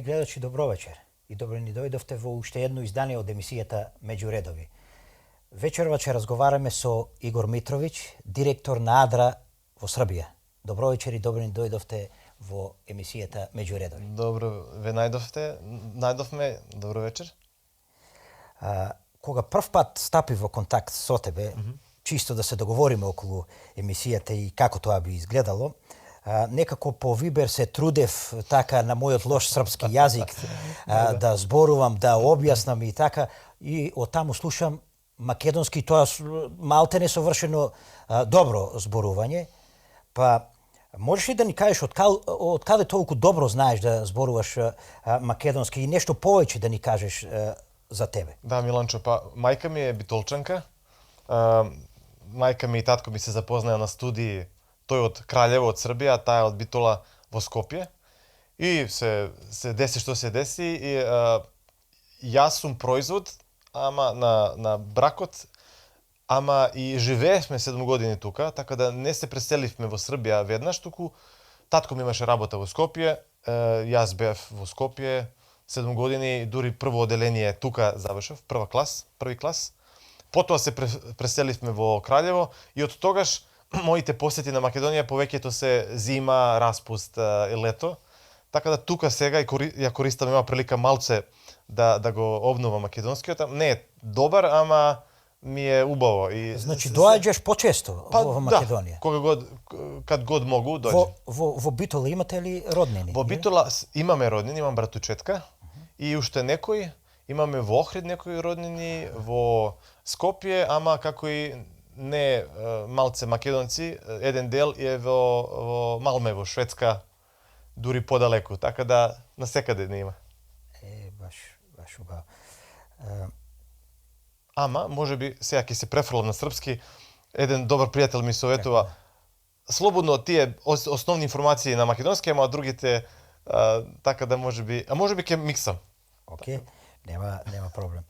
гледачи, добро вечер. И добро ни дојдовте во уште едно издание од емисијата Меѓу редови. Вечерва ќе разговараме со Игор Митровиќ, директор на Адра во Србија. Добро вечер и добро ни дојдовте во емисијата Меѓу редови. Добро ве најдовме, добро вечер. Кога прв пат стапи во контакт со тебе, чисто да се договориме околу емисијата и како тоа би изгледало, некако по Вибер се трудев така на мојот лош српски јазик да зборувам, да објаснам и така, и од таму слушам македонски, тоа малте несовршено добро зборување. Па можеш ли да ни кажеш од каде толку добро знаеш да зборуваш македонски и нешто повеќе да ни кажеш за тебе? Да, Миланчо, па мајка ми е битолчанка. Мајка ми и татко ми се запознаја на студии, тој од Краљево, од Србија, таа од Битола во Скопје. И се деси што се деси и јас сум производ ама на бракот, ама и живеевме 7 години тука, така да не се преселивме во Србија веднаш, туку татко ми имаше работа во Скопје, јас бев во Скопје 7 години, дури прво оделение тука завршив, први клас. Потоа се преселивме во Краљево и од тогаш моите посети на Македонија повеќето се зима, распуст и лето. Така да тука сега ја користам, има прилика малце да го обнова македонскиот. Не е добар, ама ми е убаво. Значи доаѓаш почесто во Македонија? Да, кад год могу дојдам. Во Битола имате ли роднини? Во Битола имаме роднини, имам братучетка и уште некои. Имаме во Охрид некои роднини, во Скопје, ама како и не малце македонци, еден дел е во Малме, во Шведска, дури подалеку, така да насекаде не има. Баш убаво. Ама, можеби, сега ќе се префрлам на српски, еден добар пријател ми советува, слободно тие основни информации на македонски, ама другите, така да можеби ќе миксам. Океј, нема проблем.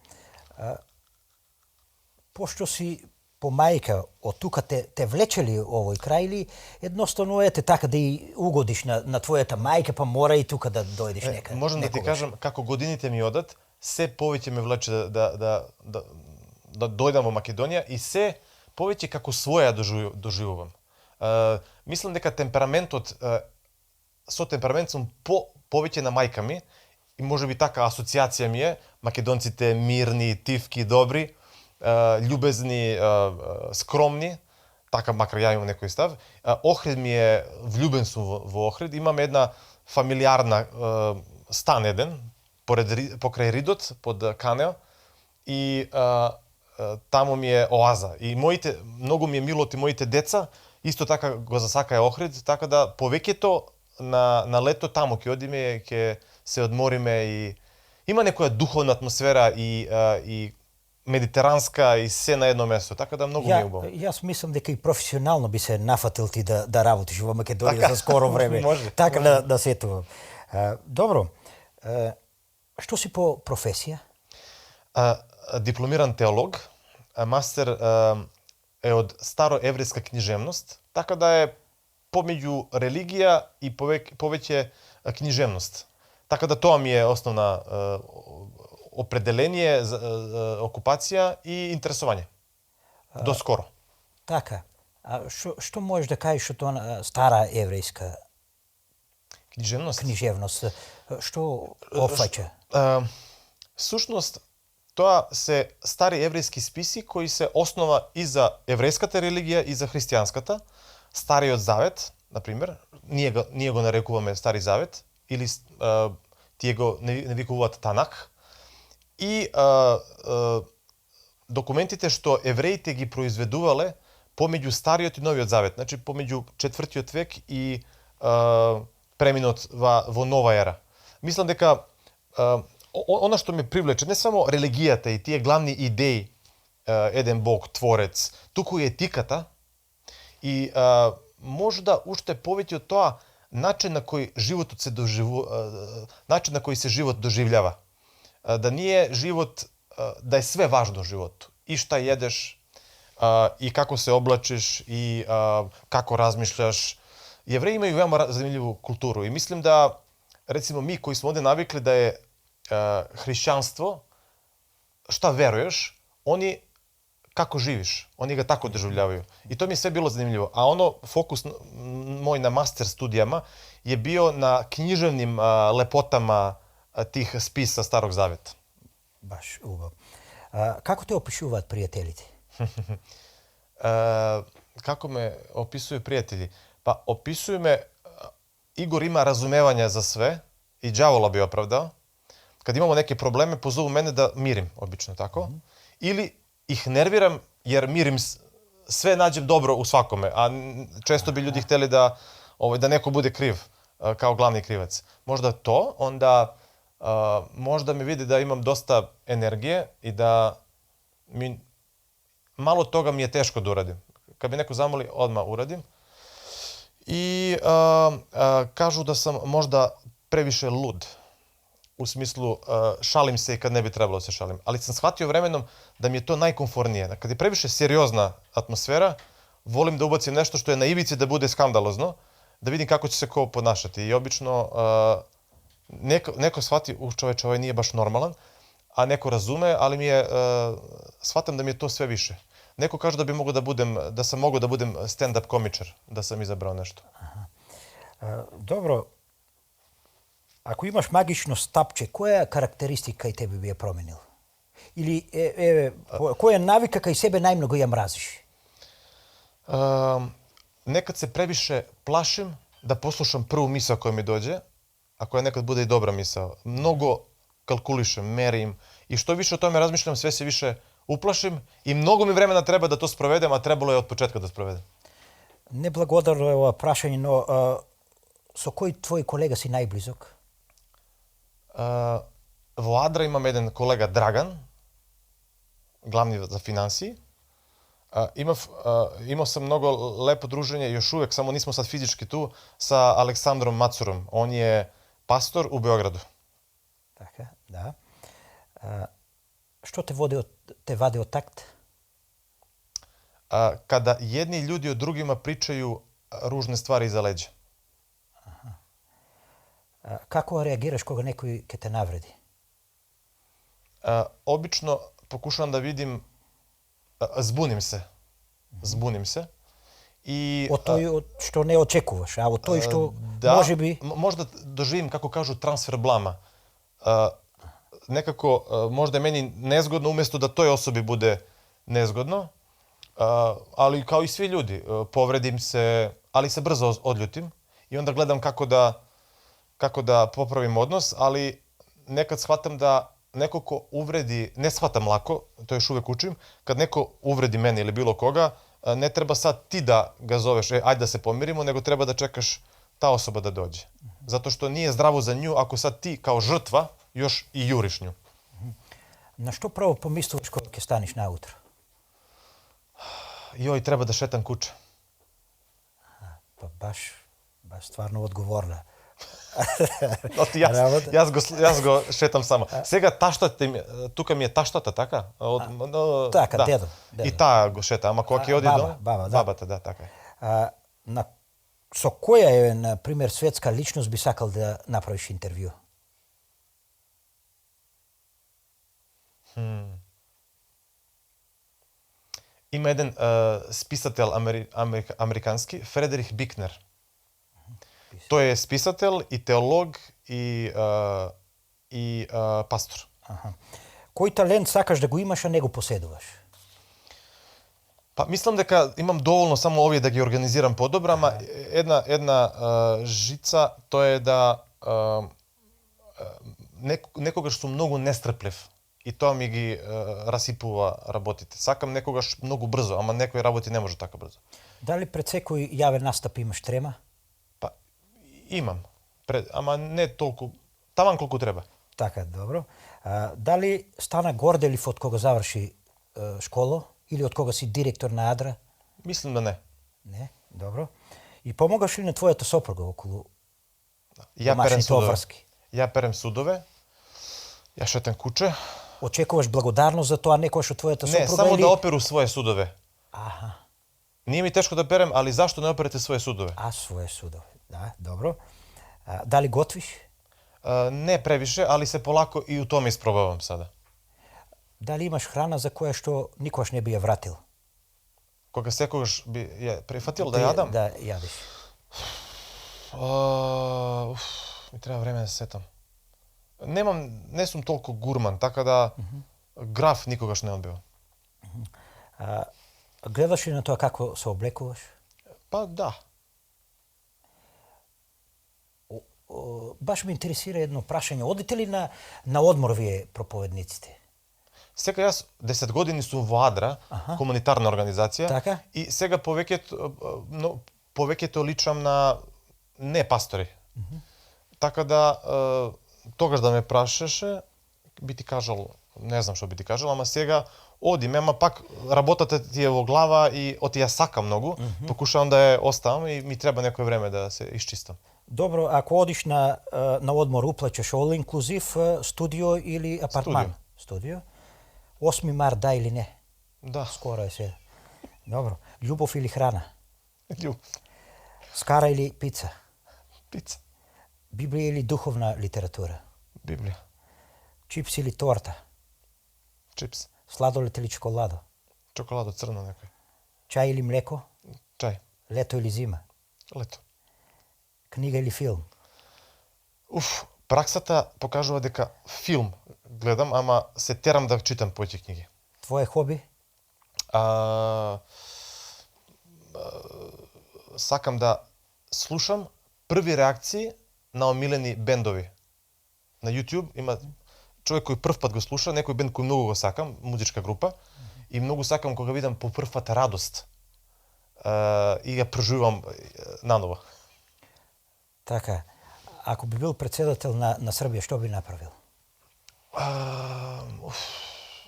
Пошто си по мајка од тука те влечели овој крај или едноставно ете така да и угодиш на твојата мајка, па мора и тука да дојдеш некаде? Можам да ти кажам, како годините ми одат, се повеќе ме влече да дојдам во Македонија и се повеќе како своја доживувам. Мислам дека со темперамент сум повеќе на мајка ми и можеби така асоциација ми е, македонците мирни, тивки, добри, љубезни, скромни, така макар ја имам некој став. Охрид ми е, влюбен сум во Охрид, имам една фамилиарна стан еден, покрај Ридот, под Канео, и таму ми е оаза. И многу ми е мило и моите деца, исто така го засакаја Охрид, така да повеќето на лето таму ќе одиме, ќе се одмориме и има некоја духовна атмосфера и медитеранска и се на едно место, така да многу ми е убаво. Јас мислам дека и професионално би се нафатил ти да работиш во Македонија за скоро време. Може. Така да сетувам. Добро. Што си по професија? Дипломиран теолог, мастер е од староеврејска книжевност, така да е помеѓу религија и повеќе книжевност. Така да тоа ми е основна определение, окупација и интересување. До скоро. Така. А што можеш да кажеш од тоа стара еврејска книжевност? Што опфаќа? Сушност, тоа се стари еврејски списи кои се основа и за еврејската религија и за христијанската. Стариот завет, например, ние го нарекуваме Стари завет, или тие го не викуваат Танак. И документите што евреите ги произведувале помеѓу Стариот и Новиот завет, значи помеѓу 4 век и преминот во нова ера. Мислам дека она што ме привлече, не само религијата и тие главни идеи, еден Бог, Творец, туку и етиката и можда уште повеќе од тоа начин на кој животот се начин на кој се живот доживљава. Да ние живот, да е све важно живот. И шта једеш, и како се облачиш, и како размишљаш. Јевреи имају веома занемљиву културу и мислим да recimo mi koji smo ovde navikli da je hrišćanstvo, šta veruješ, oni kako živiš, oni ga tako doživljavaju. I to mi je sve bilo zanimljivo. A ono, fokus moj na master studijama je bio na književnim lepotama tih spisa Starog Zaveta. Baš ugo. Kako te opisuvat prijateljite? Kako me opisuju prijatelji? Pa opisuju me, Igor ima razumevanja za sve i đavola bi opravdao. Kad imamo neke probleme, pozovu mene da mirim, obično tako. Ili ih nerviram jer mirim sve, nađem dobro u svakome. A često bi ljudi hteli da neko bude kriv kao glavni krivac. Možda to, onda možda mi vidi da imam dosta energije i da malo toga mi je teško da uradim. Kad bi neko zamoli, odmah uradim. I kažu da sam možda previše lud. U smislu, šalim se i kad ne bi trebalo da se šalim. Ali sam shvatio vremenom da mi je to najkomfornije. Kad je previše seriozna atmosfera, volim da ubacim nešto što je na ivici da bude skandalozno, da vidim kako će se ko ponašati. I obično neko shvati, čoveče, ovaj nije baš normalan, a neko razume, ali shvatam da mi je to sve više. Neko kaže da sam mogao da budem stand-up komičar, da sam izabrao nešto. Dobro, ako imaš magično stapče, koja karakteristika i tebi bi je promenila? Ili koja navika kaj sebe najmnogo ja mraziš? Nekad se previše plašim da poslušam prvu misao koja mi dođe, a koja nekad bude i dobra misao. Mnogo kalkulišem, merim i što više o tome razmišljam, sve se više uplašim i mnogo mi vremena treba da to sprovedem, a trebalo je od početka da sprovedem. Neblagodarno je ovo prašanje, no so koji tvoji kolega si najblizok? Vo Adra imam jedan kolega Dragan, glavni za finansiji. Imao sam mnogo lepo druženje, još uvek, samo nismo sad fizički tu, sa Aleksandrom Macurom. On je pastor u Beogradu. Tako, da. Što te vade od takta? Kada jedni ljudi o drugima pričaju ružne stvari iza leđa. Kako reagiraš koga neko ke te navredi? Obično pokušavam da vidim, zbunim se. O to što ne očekuvaš, a o to što može bi... Možda doživim, kako kažu, transfer blama. Nekako, možda je meni nezgodno, umjesto da toj osobi bude nezgodno, ali kao i svi ljudi, povredim se, ali se brzo odljutim i onda gledam kako da popravim odnos, ali nekad shvatam da neko ko uvredi, ne shvatam lako, to još uvek učim, kad neko uvredi mene ili bilo koga, ne treba sad ti da ga zoveš, ajde da se pomirimo, nego treba da čekaš ta osoba da dođe. Zato što nije zdravo za nju ako sad ti kao žrtva još i juriš nju. Na što pravo pomisliš kada staniš na utro? Joj, treba da šetam kuće. Pa baš stvarno odgovorna. Jaz go šetam samo. Сега тука ми е таштата, така? Така, дедо. И таа го шета, ама кога ќе оди до бабата, да, така е. Со која е, на пример, светска личност би сакал да направиш интервју? Има еден списател американски, Фредерих Бикнер. Тој е списател и теолог и пастор. Кој талент сакаш да го имаш, а не го поседуваш? Па мислам дека имам доволно само овие да ги организирам подобро, ама една жица, тоа е да некогаш сум многу нестрплив и тоа ми ги расипува работите. Сакам некогаш многу брзо, ама некои работи не може така брзо. Дали пред секој јавен настап имаш трема? Па имам, ама не толку, таман колку треба. Така, добро. Дали стана горделив од кога заврши школа или од кога си директор на Адра? Мислам да не. Не, добро. И помогаш ли на твојата сопруга околу Ја перем судове, ја шетам куче. Очекуваш благодарност за тоа некојаш од твојата сопруга? Не, само да оперу своје судове. Аха. Nije mi teško da perem, ali zašto ne operete svoje sudove? Svoje sudove, da, dobro. Da li gotviš? Ne previše, ali se polako i u tome isprobavam sada. Da li imaš hrana za koje što nikoš ne bi je vratil? Koga sekoš bi je prihvatil da jadam? Da jadiš. Mi treba vreme da se setam. Ne sam toliko gurman, tako da graf nikogaš ne odbio. Gledaš li na to kako se oblekuješ? Pa da. Baš me interesira jedno prašanje. Odite li na odmor вие проповедниците? Сега јас 10 години сум во Адра, комунитарна организација, Така? и сега повеќето личам на не пастори. Така да, тогаш да ме прашаше, би ти кажал, не знам што би ти кажал, ама сега одим, ама пак работата ти е во глава и оти ја сакам многу, покушавам да ја оставам и ми треба некој време да се исчистам. Добро, ако одиш на одмор, уплаќаш all inclusive студио или апартман? Студио. 8 март, да или не? Да. Скоро е сега. Добро. Љубов или храна? Љубов. Скара или пица? Пица. Библија или духовна литература? Библија. Чипс или торта? Чипс. Сладолед или чоколадо? Чоколадо црно некој. Чај или млеко? Чај. Лето или зима? Лето. Книга или филм? Праксата покажува дека филм гледам, ама се терам да читам повеќе книги. Твое хоби? Сакам да слушам први реакции на омилени бендови. На YouTube има човек кој прв пат го слуша, некој бенд кој многу го сакам, музичка група, и многу сакам кога видам по прв пат радост и ја преживувам наново. Така. Ако би бил председател на Србија, што би направил?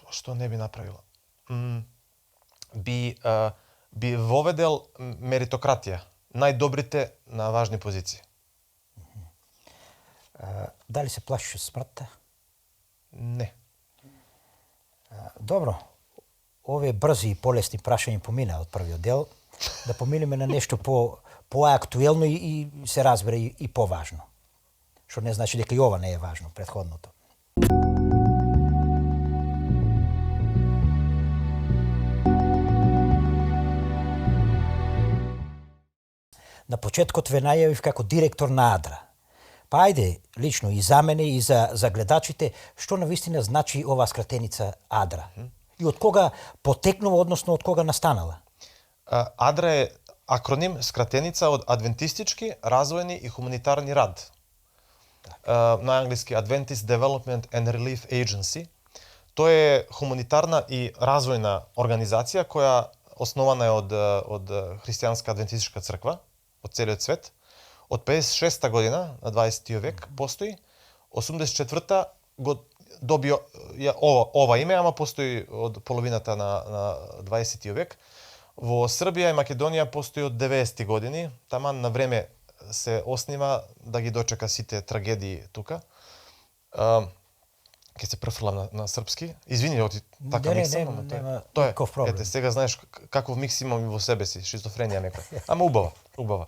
Што не би направил? Би воведел меритократија. Најдобрите на важни позиции. Дали се плашиш од смртта? Не. Добро. Овие брзи и полесни прашања помина од првиот дел. Да поминеме на нешто поактуелно и се разбере и поважно. Што не значи дека и ова не е важно, претходното. На почеткот ве најавив како директор на Адра. Па ајде, лично и за мене и за гледачите, што навистина значи оваа скратеница Адра? И од кога потекнува, односно од кога настанала? Адра е акроним, скратеница од Адвентистички, развојни и хуманитарни рад. На англиски Adventist Development and Relief Agency. Тоа е хуманитарна и развојна организација која основана е од Христијанска адвентистичка црква од целиот свет. Од 56-та година на 20 век постои. 84-та го доби ова име, ама постои од половината на 20 век. Во Србија и Македонија постои од 90-ти години, таман на време се оснива да ги дочека сите трагедии тука. Ке се префрлам на српски. Извини, оти така миксам, ама тоа е. Ете, сега знаеш каков микс имам и во себе си, шизофренија нека. Ама убава.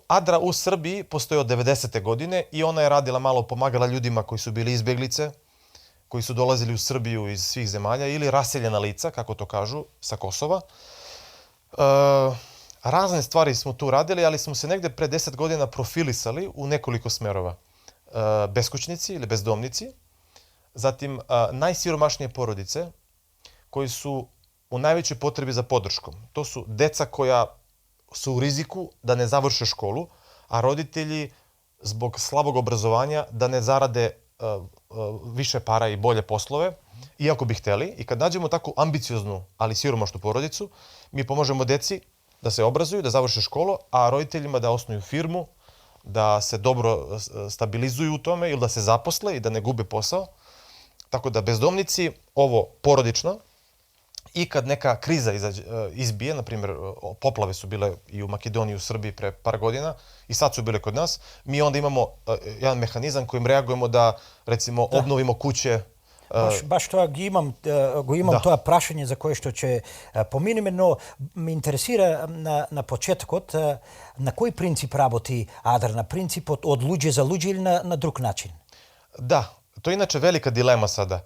Адра у Србија постои од 90-те години и она е радила мало, помагала људима кои су били избеглице, кои су долазили у Србију из свих земаља или раселена лица, како то кажу, са Косова. Разни ствари смо ту радили, али смо се негде пред 10 година профилисали у неколико смерова. Бескучници или бездомници, затим најсиромашнije породице кои су у највеќи потреби за подршком. То су деца која су у ризику да не заврше школу, а родители због слабог образовања да не зараде више пара и боле послове, иако би хтели. И кад наđemo таку амбициозну, али сиромашну породицу, ми поможемо деци да се образују, да заврше школу, а родителима да основју фирму, да се добро стабилизују у томе или да се запосле и да не губе посао. Така да бездомници, ово породично, и кад нека криза избие, например, поплави су биле и у Македонија и у Србија пре пар година, и сад су биле код нас, ми онда имамо еден механизам којим реагуемо да, рецимо, обновимо куќе, Baš тоа го имам тоа прашање за кое што ќе поминеме, но ме интересира на почетокот на кој принцип работи Адра, на принципот од луѓе за луѓе или на друг начин? Да, to je inače velika dilema sada.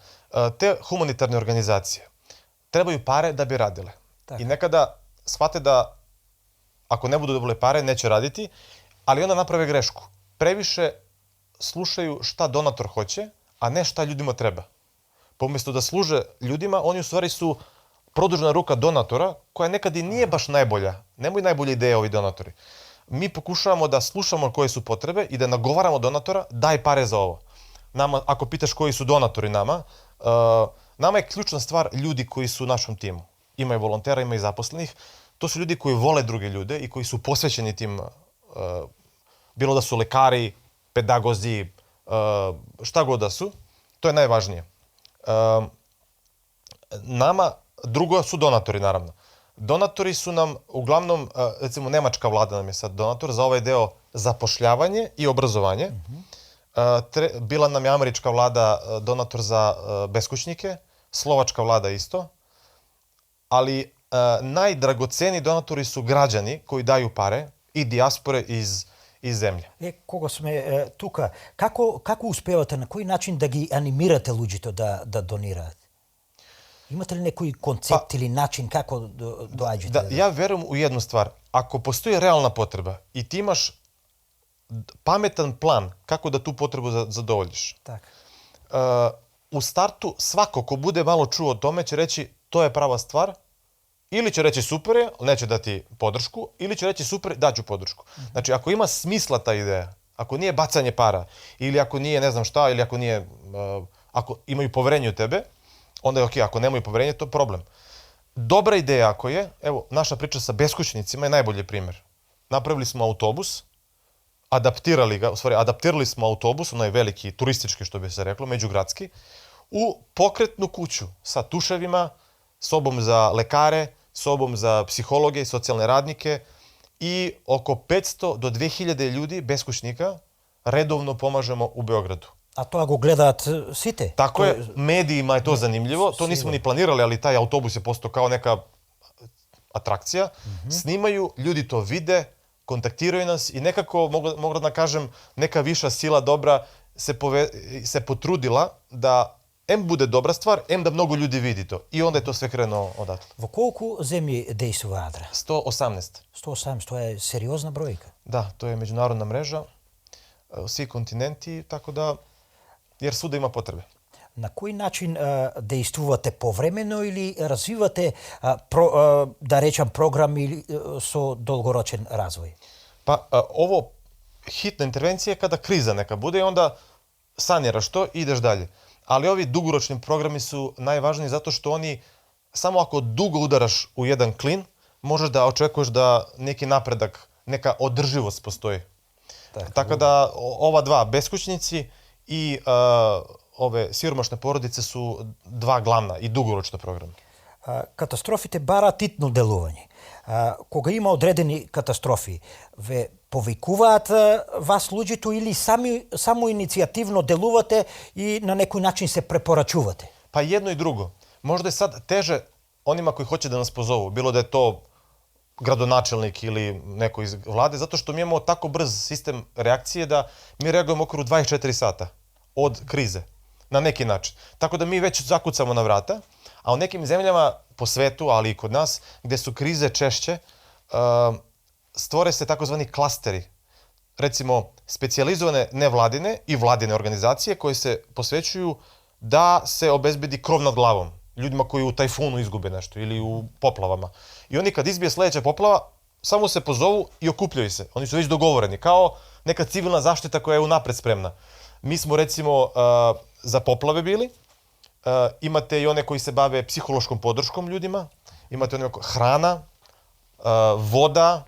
Te humanitarne organizacije trebaju pare da bi radile. Tako. I nekada shvate da ako ne budu dobile pare, neće raditi, ali onda naprave grešku. Previše slušaju šta donator hoće, a ne šta ljudima treba. Pa umjesto da služe ljudima, oni u stvari su produžena ruka donatora, koja nekad i nije baš najbolja. Nemaju najbolje ideje ovi donatori. Mi pokušavamo da slušamo koje su potrebe i da nagovaramo donatora, daj pare za ovo. Nama, ako pitaš koji su donatori nama, nama je ključna stvar ljudi koji su u našem timu. Ima i volontera, ima i zaposlenih. To su ljudi koji vole druge ljude i koji su posvećeni tim, bilo da su lekari, pedagozi, šta god da su. To je najvažnije. Nama, drugo su donatori, naravno. Donatori su nam, uglavnom, recimo, nemačka vlada nam je sad donator za ovaj deo zapošljavanje i obrazovanje. Bila nam je američka vlada donator za beskućnike, slovačka vlada isto, ali najdragoceniji donatori su građani koji daju pare i dijaspore iz земља. Кога сме тука, како успевате, на кој начин да ги анимирате луѓето да донираат? Имате ли некој концепт или начин како доаѓате? Да, ја верувам у едну ствар. Ако постои реална потреба и ти имаш паметен план како да ту потребу задоволиш. Така. У старту свако ко буде мало чуо о томе ќе речи тоа е права ствар. Или će reći super je, neće dati podršku, ili će reći super, daću podršku. Znači, ako ima smisla ta ideja, ako nije bacanje para, ili ako nije ne znam šta, ili ako nije, ako imaju poverenje u tebe, onda je okej, ako nemaju poverenje, to je problem. Dobra ideja ako je, evo, naša priča sa beskućnicima je najbolji primjer. Napravili smo autobus, adaptirali smo autobus, onaj veliki turistički, što bi se reklo, međugradski, u pokretnu kuću sa tuševima, sobom za lekare, sobom za psihologe i socijalne radnike i oko 500 do 2000 ljudi, beskućnika, redovno pomažemo u Beogradu. A тоа го гледаат сите? Tako je, medijima je to zanimljivo, to nismo ni planirali, ali taj autobus je postao kao neka atrakcija. Snimaju, ljudi to vide, kontaktiraju nas i nekako, mogu da kažem, neka viša sila dobra se potrudila da bude dobra stvar, da mnogo ljudi vidi to. I onda je to sve krenuo odatle. Во колку земји дејствува Адра? 118. 118, тоа е сериозна бројка. Да, to je međunarodna mreža, svi kontinenti, tako da, jer svuda ima potrebe. На кој начин дејствувате повремено или развивате, да речам, програми со долгорочен развој? Pa, ovo hitna intervencija je kada kriza neka bude i onda saniraš to i ideš dalje. Ali ovi dugoročni programi su najvažniji zato što oni, samo ako dugo udaraš u jedan klin, možeš da očekuješ da neki napredak, neka održivost postoji. Tako da ova dva, beskućnici i ove siromašne porodice su dva glavna и dugoročna programa. Катастрофите бараат итно делување. Кога има одредени катастрофи, ве повикуваат вас луѓето или само иницијативно делувате и на некој начин се препорачувате? Pa jedno i drugo. Možda je sad teže onima koji hoće da nas pozovu, bilo da je to gradonačelnik ili neko iz vlade, zato što mi imamo tako brz sistem reakcije da mi reagujemo okviru 24 sata od krize, na neki način. Tako da mi već zakucamo na vrata, a u nekim zemljama po svetu, ali i kod nas, gde su krize češće, stvore se takozvani klasteri. Recimo, specijalizovane nevladine i vladine organizacije koje se posvećuju da se obezbedi krov nad glavom ljudima koji u tajfunu izgube nešto ili u poplavama. I oni kad izbije sledeća poplava, samo se pozovu i okupljaju se. Oni su već dogovoreni, kao neka civilna zaštita koja je unapred spremna. Mi smo recimo za poplave bili, imate i one koji se bave psihološkom podrškom ljudima, imate one hrana, voda,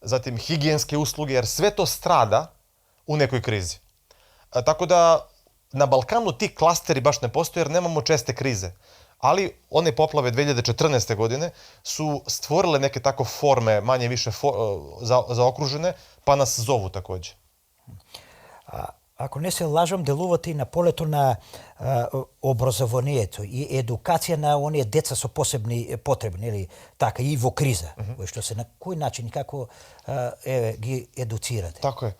zatim higijenske usluge, jer sve to strada u nekoj krizi. Tako da na Balkanu ti klasteri baš ne postoje jer nemamo česte krize. Ali one poplave 2014. godine su stvorile neke tako forme, manje više zaokružene, pa nas zovu takođe. ако не се лажам, делувате и на полето на образованието и едукација на оние деца со посебни потребни, или така, и во криза, кои што се на кој начин и како ги едуцирате? Тако е.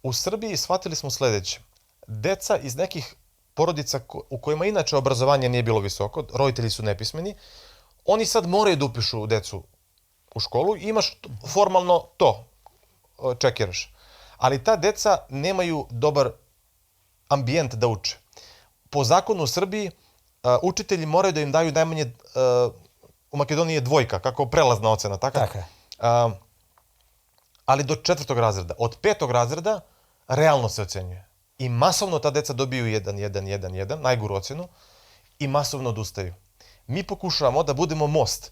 У Србiji shvatili smo sledeće. Deca iz nekih porodica u kojima inače obrazovanje nije bilo visoko, roditelji su nepismeni, oni sad moraju da upišu decu u školu i imaš formalno to, čekiraš. Ali ta deca nemaju dobar ambijent da uče. Po zakonu u Srbiji učitelji moraju da im daju najmanje, u Makedoniji je 2, kako prelazna ocena, tako? Така. Ali do 4. razreda. Od 5. razreda realno se ocenjuje. I masovno ta deca dobiju 1, 1, 1, 1, najgoru ocenu, i masovno odustaju. Mi pokušavamo da budemo most.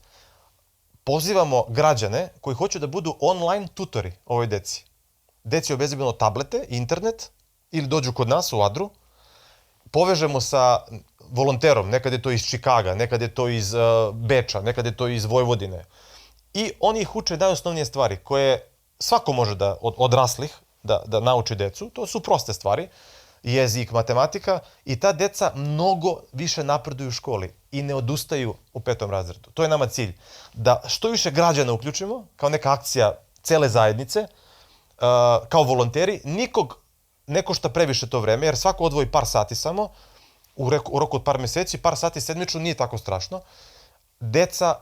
Pozivamo građane koji hoću da budu online tutori ovoj deci. Deci obezbedimo tablete, internet, ili dođu kod nas u Adru, povežemo sa volonterom, nekad je to iz Čikaga, nekad je to iz Beča, nekad je to iz Vojvodine. I oni ih uče najosnovnije stvari koje svako može da, od odraslih, da nauči decu. To su proste stvari, jezik, matematika, i ta deca mnogo više napreduju u školi i ne odustaju u 5. razredu. To je nama cilj. Da što više građana uključimo, kao neka akcija cele zajednice, kao volonteri, nikog ne košta previše to vreme, jer svako odvoji par sati samo, u roku od par meseci, par sati sedmično, nije tako strašno. Deca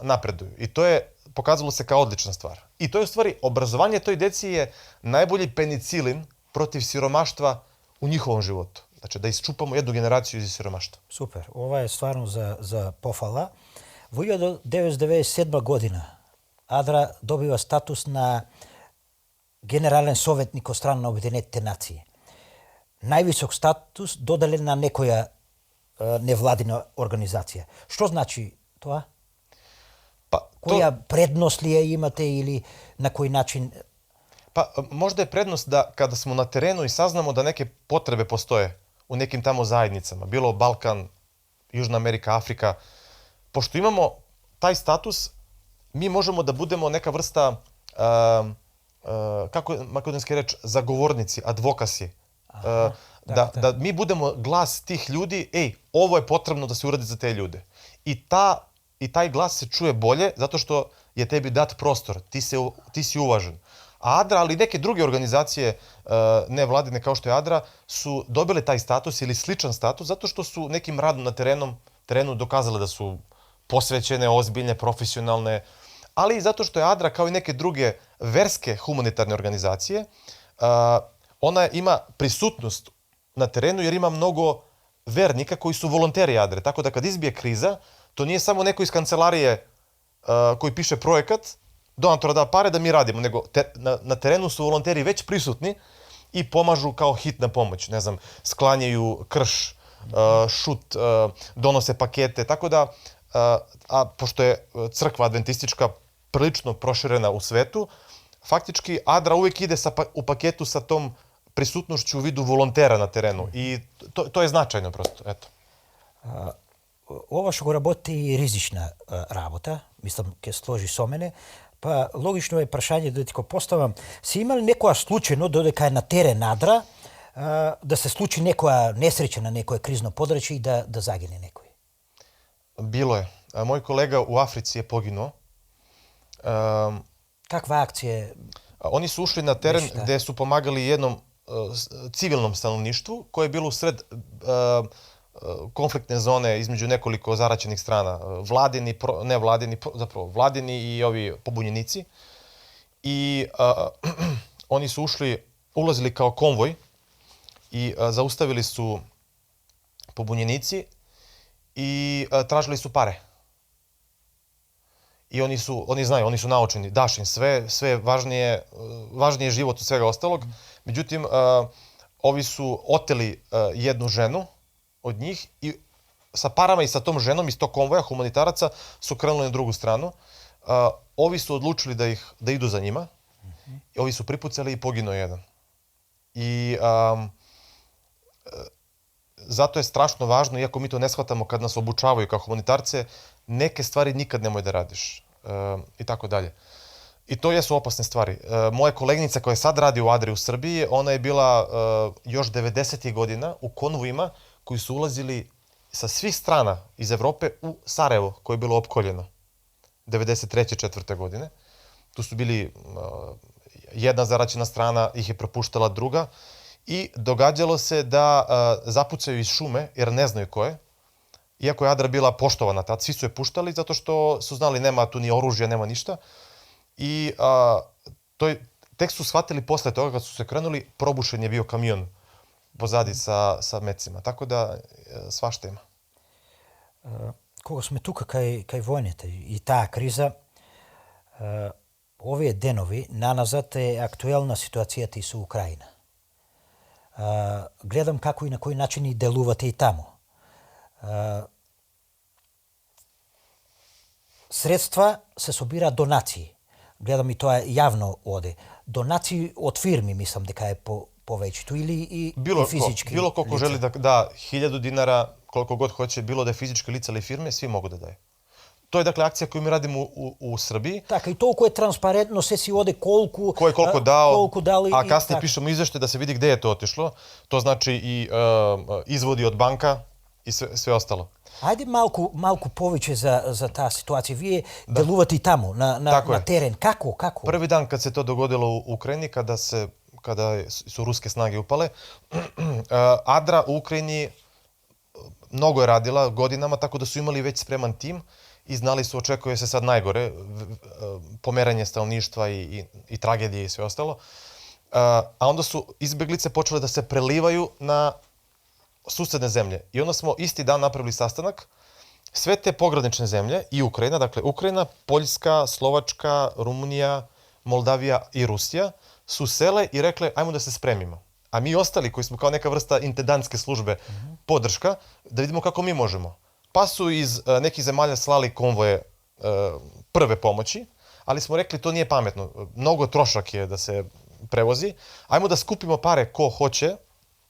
napreduju i to je pokazalo se kao odlična stvar. I to je u stvari, obrazovanje toj deci je najbolji penicilin protiv siromaštva u njihovom životu. Znači da isčupamo jednu generaciju iz siromaštva. Супер. Ова е стварно за пофала. Во 1997 година Адра добива статус на генерален советник од страна на Обединетите нации. Највисок статус доделен на некоја невладина организација. Што значи тоа? Pa, Која предност ли ја имате или на кој начин? Pa možda je prednost da kada smo na terenu i saznamo da neke potrebe postoje u nekim tamo zajednicama, bilo Balkan, Južna Amerika, Afrika, pošto imamo taj status, mi možemo da budemo neka vrsta, kako je makedonski reč, zagovornici, advokasi. Da mi budemo glas tih ljudi, ovo je potrebno da se uradi za te ljude. I taj glas se čuje bolje zato što je tebi dat prostor, ti si uvažen. A Adra, ali i neke druge organizacije nevladine kao što je Adra, su dobile taj status ili sličan status zato što su nekim radom na terenu dokazale da su posvećene, ozbiljne, profesionalne, ali i zato što je Adra, kao i neke druge verske humanitarne organizacije, ona ima prisutnost na terenu jer ima mnogo vernika koji su volonteri Adre. Tako da kad izbije kriza, to nije samo neko iz kancelarije koji piše projekat, donatora da pare da mi radimo, nego na terenu su volonteri već prisutni i pomažu kao hitna pomoć. Ne znam, sklanjaju krš, šut, donose pakete, tako da, a pošto je crkva adventistička prilično proširena u svetu, faktički Adra uvijek ide u paketu sa tom prisutnošću u vidu volontera na terenu i to je značajno prosto, eto. Ова што го работи и ризична работа, мислам ќе сложи со мене, па логично е прашање да ти го поставам. Си имали некоја случајно додека е на терен Адра да се случи некоја несреќа на некое кризно подрачје и да загине некој? Bilo je. Moj kolega u Africi je poginuo. Каква акција? Oni su ušli na teren gde su pomagali jednom civilnom stanovništvu koje je bilo usred konfliktne zone između nekoliko zaraćenih strana, vladini, nevladini, zapravo vladini i ovi pobunjenici. I oni su ulazili kao konvoj i zaustavili su pobunjenici i tražili su pare. I oni znaju, oni su naučeni, daš im sve važnije život od svega ostalog. Međutim, ovi su oteli jednu ženu od njih i sa parama i sa tom ženom iz tog konvoja humanitaraca su krenuli na drugu stranu. Ovi su odlučili da idu za njima. Ovi su pripucali i poginuo jedan. I zato je strašno važno, iako mi to ne shvatamo kad nas obučavaju kao humanitarce, neke stvari nikad nemoj da radiš i tako dalje. I to jesu opasne stvari. Moja koleginica koja sad radi u Adri u Srbiji, ona je bila još 90. godina u konvojima koji su ulazili sa svih strana iz Evrope u Sarajevo, koje je bilo opkoljeno 93. 4. godine. Tu su bili jedna zaraćena strana, ih je propuštala druga i događalo se da zapucaju iz šume, jer ne znaju ko je. Iako je Adra bila poštovana tad, svi su je puštali zato što su znali nema tu ni oružja, nema ništa. I tek su shvatili posle toga kad su se krenuli, probušen je bio kamion pozadi sa mecima. Tako da svašta ima. Кога сме тука кај војните и таа криза, овие денови наназад е актуелна ситуацијата и со Украина. Гледам како и на кој начин и делувате и таму. Средства се собира донации. Гледам и тоа јавно оде. Донации од фирми, мислам дека е повеќето или и физички. Било колко жели да 1000 dinara, koliko god hoće, bilo da je fizičke lica ili firme, svi mogu da daje. To je dakle akcija koju mi radimo u Srbiji. Така, и толку е транспарентно, се си оде колку... Ko je koliko dao, дали, a kasnije pišemo izvešte da se vidi gde je to otišlo. To znači i izvodi od banka i sve ostalo. Ајде малку повеќе за таа ситуација. Вие делувате и таму, на терен. Како? Prvi dan kad se to dogodilo u Ukrajini, kada su ruske snage upale, Adra u Ukrajini mnogo je radila godinama, tako da su imali već spreman tim i znali su, očekuje se sad najgore, pomeranje stanovništva i tragedije i sve ostalo. A onda su izbeglice počele da se prelivaju na susedne zemlje. I onda smo isti dan napravili sastanak. Sve te pogranične zemlje i Ukrajina, dakle Ukrajina, Poljska, Slovačka, Rumunija, Moldavija i Rusija su sele i rekle ajmo da se spremimo. A mi ostali koji smo kao neka vrsta intendantske službe podrška, da vidimo kako mi možemo. Pa su iz nekih zemalja slali konvoje prve pomoći, ali smo rekli to nije pametno. Mnogo trošak je da se prevozi. Ajmo da skupimo pare ko hoće,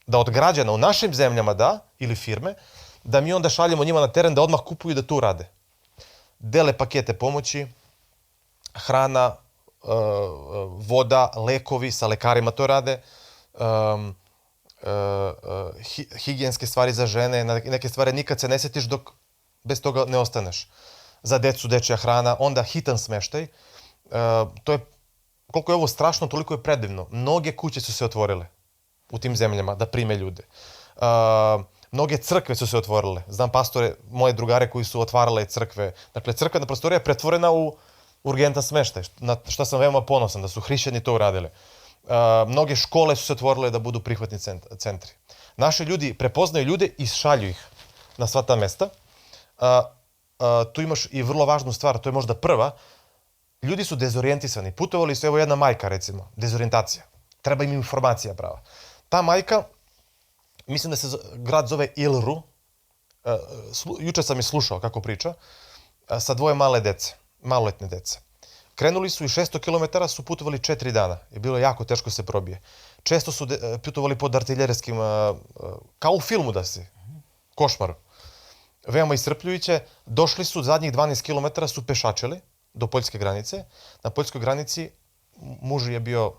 da od građana u našim zemljama da, ili firme, da mi onda šaljemo njima na teren da odmah kupuju i da tu rade. Dele pakete pomoći, hrana, voda, lekovi, sa lekarima to rade, higijenske stvari za žene, neke stvari nikad se ne sjetiš dok bez toga ne ostaneš. Za decu, dečja hrana, onda hitan smeštaj. To je, koliko je ovo strašno, toliko je predivno. Mnoge kuće su se otvorile u tim zemljama da prime ljude. Mnoge crkve su se otvorile. Znam pastore, moje drugare koji su otvarale crkve. Dakle, crkvena prostorija je pretvorena u urgentan smeštaj, na što sam veoma ponosan, da su hrišćani to uradili. Mnoge škole su se otvorile da budu prihvatni centri. Naši ljudi prepoznaju ljude i šalju ih na sva ta mesta. Tu imaš i vrlo važnu stvar, to je možda prva. Ljudi su dezorijentisani. Putovali su, evo jedna majka recimo, dezorientacija. Treba im informacija prava. Ta majka, mislim da se grad zove Ilru, juče sam je slušao kako priča, sa dvoje male dece, maloletne dece. Krenuli su i 600 km su putovali 4 dana. Je bilo jako teško se probije. Često su putovali pod artiljerijskim, kao u filmu da si, košmar. Veoma iscrpljujuće. Došli su, zadnjih 12 km su pešačili do poljske granice. Na poljskoj granici muž je bio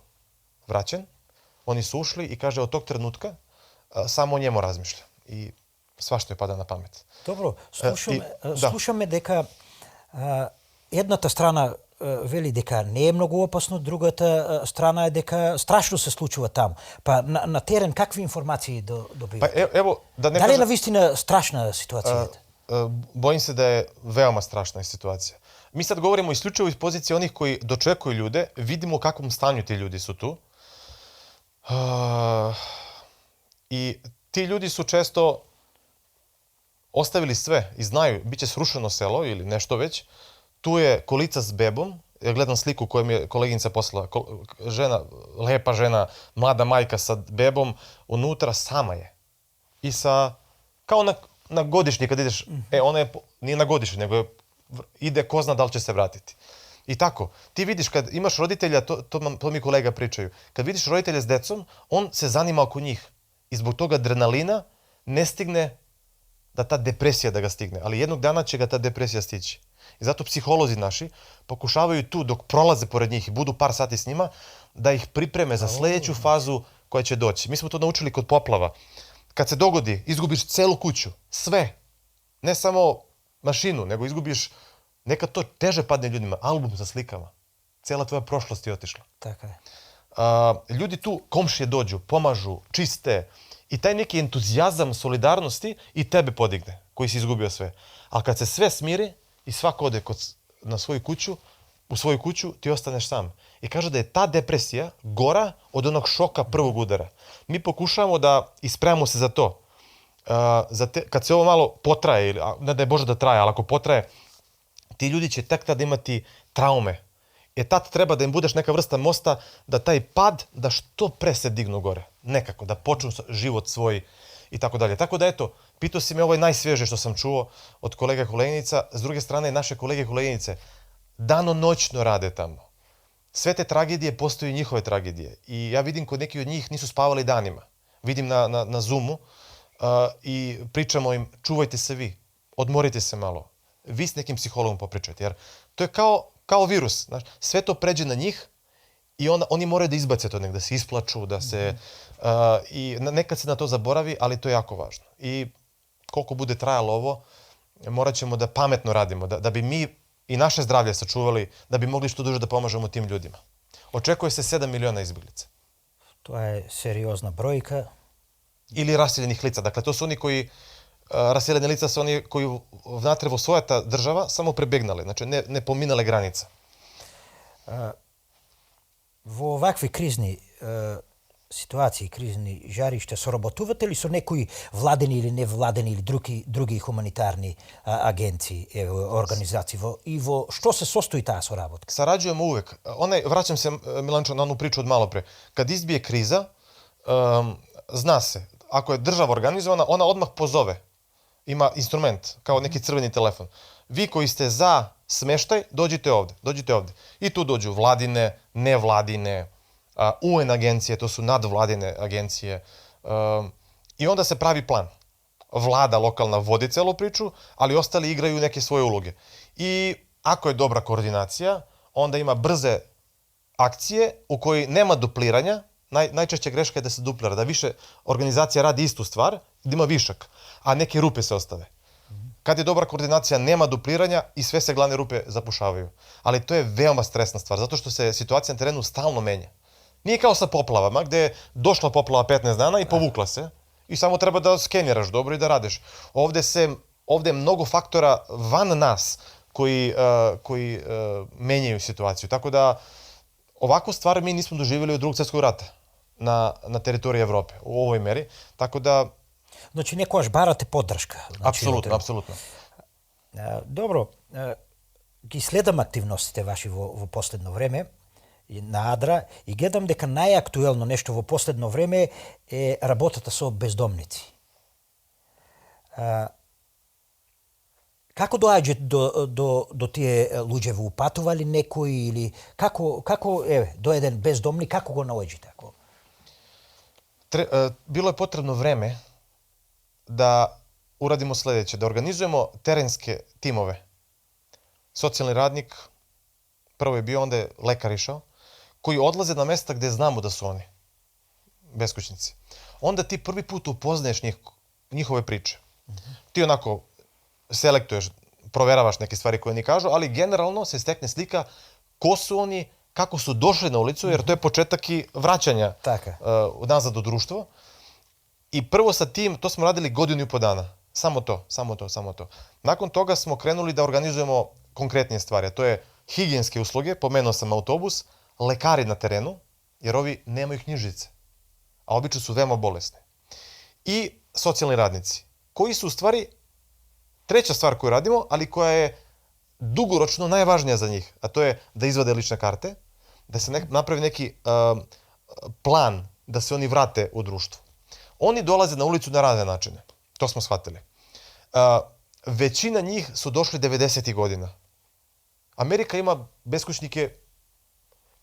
vraćen. Oni su ušli i kaže od tog trenutka samo o njemu razmišlja. I svašta je pada na pamet. Добро, слушаме дека едната страна вели дека не е многу опасно, другата страна е дека страшно се случува таму. Па на терен какви информации добивате? Па ево, да не Дали е кажа... навистина страшна ситуацијата? Bojim se da je veoma strašna situacija. Mi sad govorimo isključivo iz pozicije onih koji dočekuju ljude, vidimo u kakvom stanju ti ljudi su tu. I ti ljudi su često ostavili sve i znaju, bit će srušeno selo ili nešto već. Tu je kolica s bebom, ja gledam sliku koju mi je koleginica poslala, žena, lepa žena, mlada majka sa bebom, unutra sama je. I sa, kao na godišnji kad ideš, ona je, nije na godišnji, nego ide ko zna da li će se vratiti. I tako, ti vidiš kad imaš roditelja, to mi kolega pričaju, kad vidiš roditelja s decom, on se zanima oko njih. I zbog toga adrenalina ne stigne da ta depresija da ga stigne, ali jednog dana će ga ta depresija stići. I zato psiholozi naši pokušavaju tu, dok prolaze pored njih i budu par sati s njima, da ih pripreme za sljedeću fazu koja će doći. Mi smo to naučili kod poplava. Kad se dogodi, izgubiš celu kuću, sve. Ne samo mašinu, nego izgubiš, nekad to teže padne ljudima, album sa slikama. Cela tvoja prošlost je otišla. Tako je. Ljudi tu, komšije dođu, pomažu, čiste i taj neki entuzijazam solidarnosti i tebe podigne, koji si izgubio sve. Ali kad se sve smiri i svako ode na svoju kuću, u svoju kuću, ti ostaneš sam. I kaže da je ta depresija gora od onog šoka prvog udara. Mi pokušavamo da ispremamo se za to. Kad se ovo malo potraje, ili ne da je Bože da traje, ali ako potraje, ti ljudi će tek tada imati traume. Tad treba da im budeš neka vrsta mosta, da taj pad, da što pre se dignu gore. Nekako, da počnu život svoj i tako dalje. Tako da eto, pitao si me, ovo je najsvježe što sam čuo od kolega i koleginica. S druge strane, naše kolege i koleginice danonoćno rade tamo. Sve te tragedije postaju njihove tragedije. I ja vidim kod neki od njih nisu spavali danima. Vidim na Zoomu i pričamo im, čuvajte se vi, odmorite se malo. Vi s nekim psihologom popričajte, jer to je kao virus. Znaš, sve to pređe na njih i onda oni moraju da izbace to, da se isplaču, da se... I nekad se na to zaboravi, ali to je jako važno. I koliko bude trajalo ovo, morat ćemo da pametno radimo, da bi mi i naše zdravlje sačuvali, da bi mogli što duže da pomažemo tim ljudima. Očekuje se 7 miliona izbjeglica. To je seriozna brojka. Ili raseljenih lica. Dakle, to su oni koji... Raseljene lica su oni koji vnatrevo svoja ta država samo prebegnali, znači ne pominale granica. Во овакви кризни ситуации, кризни жаришта, соработувате ли со некои владени или невладени или други хуманитарни агенции, организации и во што се состои таа соработка? Sarađujemo uvek. Vraćam se, Milančo, na onu priču od malo pre. Kad izbije kriza, zna se, ako je država organizovana, ona odmah pozove. Ima instrument, kao neki crveni telefon. Vi koji ste za smeštaj, dođite ovde. I tu dođu vladine, nevladine, UN agencije, to su nadvladine agencije. I onda se pravi plan. Vlada lokalna vodi celu priču, ali ostali igraju neke svoje uloge. I ako je dobra koordinacija, onda ima brze akcije u kojoj nema dupliranja. Najčešća greška je da se duplira, da više organizacija radi istu stvar, da ima višak, a neke rupe se ostave. Kad je dobra koordinacija, nema dupliranja i sve se glavne rupe zapušavaju. Ali to je veoma stresna stvar, zato što se situacija na terenu stalno menja. Nije kao sa poplavama, gde je došla poplava 15 dana i povukla se i samo treba da skeniraš dobro i da radiš. Ovde je mnogo faktora van nas koji menjaju situaciju. Tako da ovakvu stvar mi nismo doživjeli od Drugog svjetskog rata na teritoriji Evrope u ovoj meri. Tako da... Значи некојаш барате поддршка. Апсолутно. Добро, ги следам активностите ваши во последно време на Адра и гледам дека најактуелно нешто во последно време е работата со бездомници. Како доаѓа до тие луѓе, во упатува ли некој или како до еден бездомник, како го наоѓите? Bilo je potrebno vreme da uradimo sljedeće, da organizujemo terenske timove. Socijalni radnik, prvo je bio, onda je lekar išao, koji odlaze na mesta gde znamo da su oni, beskućnici. Onda ti prvi put upoznaješ njihove priče. Ti onako selektuješ, proveravaš neke stvari koje oni kažu, ali generalno se stekne slika ko su oni, kako su došli na ulicu, jer to je početak i vraćanja nazad u društvo. I prvo sa tim, to smo radili 1.5 godina. Samo to. Nakon toga smo krenuli da organizujemo konkretnije stvari. To je higijenske usluge, pomenuo sam autobus, lekari na terenu, jer ovi nemaju knjižice, a obično su veoma bolesni. I socijalni radnici, koji su u stvari treća stvar koju radimo, ali koja je dugoročno najvažnija za njih, a to je da izvade lične karte, da se napravi neki plan da se oni vrate u društvo. Oni dolaze na ulicu na razne načine. To smo shvatili. Većina njih su došli 90. godina. Amerika ima beskućnike,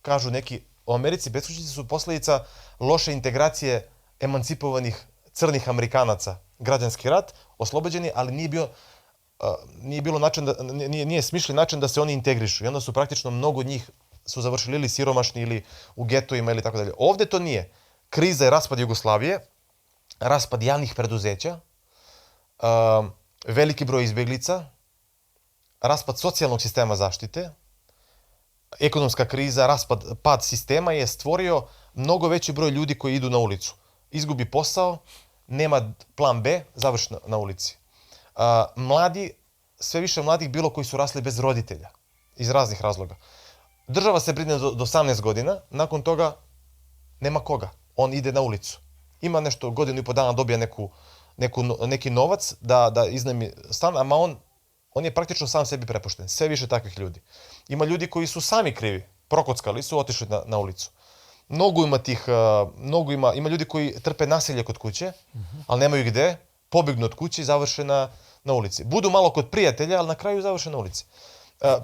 kažu neki, u Americi beskućnici su posledica loše integracije emancipovanih crnih Amerikanaca, građanski rat, oslobođeni, ali nije bilo način nije smišljen način da se oni integrišu. I onda su praktično mnogo njih su završili ili siromašni ili u getovima ili tako dalje. Ovde to nije. Kriza je raspad Jugoslavije, raspad javnih preduzeća, veliki broj izbjeglica, raspad socijalnog sistema zaštite, ekonomska kriza, pad sistema je stvorio mnogo veći broj ljudi koji idu na ulicu. Izgubi posao, nema plan B, završi na ulici. Sve više mladih bilo koji su rasli bez roditelja, iz raznih razloga. Država se brine do 18 godina, nakon toga nema koga. On ide na ulicu. Ima nešto, godinu i po dana dobija neki novac da iznajmi stan, ama on je praktično sam sebi prepušten. Sve više takvih ljudi. Ima ljudi koji su sami krivi, prokockali su, otišli na ulicu. Ima ljudi koji trpe nasilje kod kuće, ali nemaju gde, pobegnu od kuće i završe na ulici. Budu malo kod prijatelja, ali na kraju završe na ulici.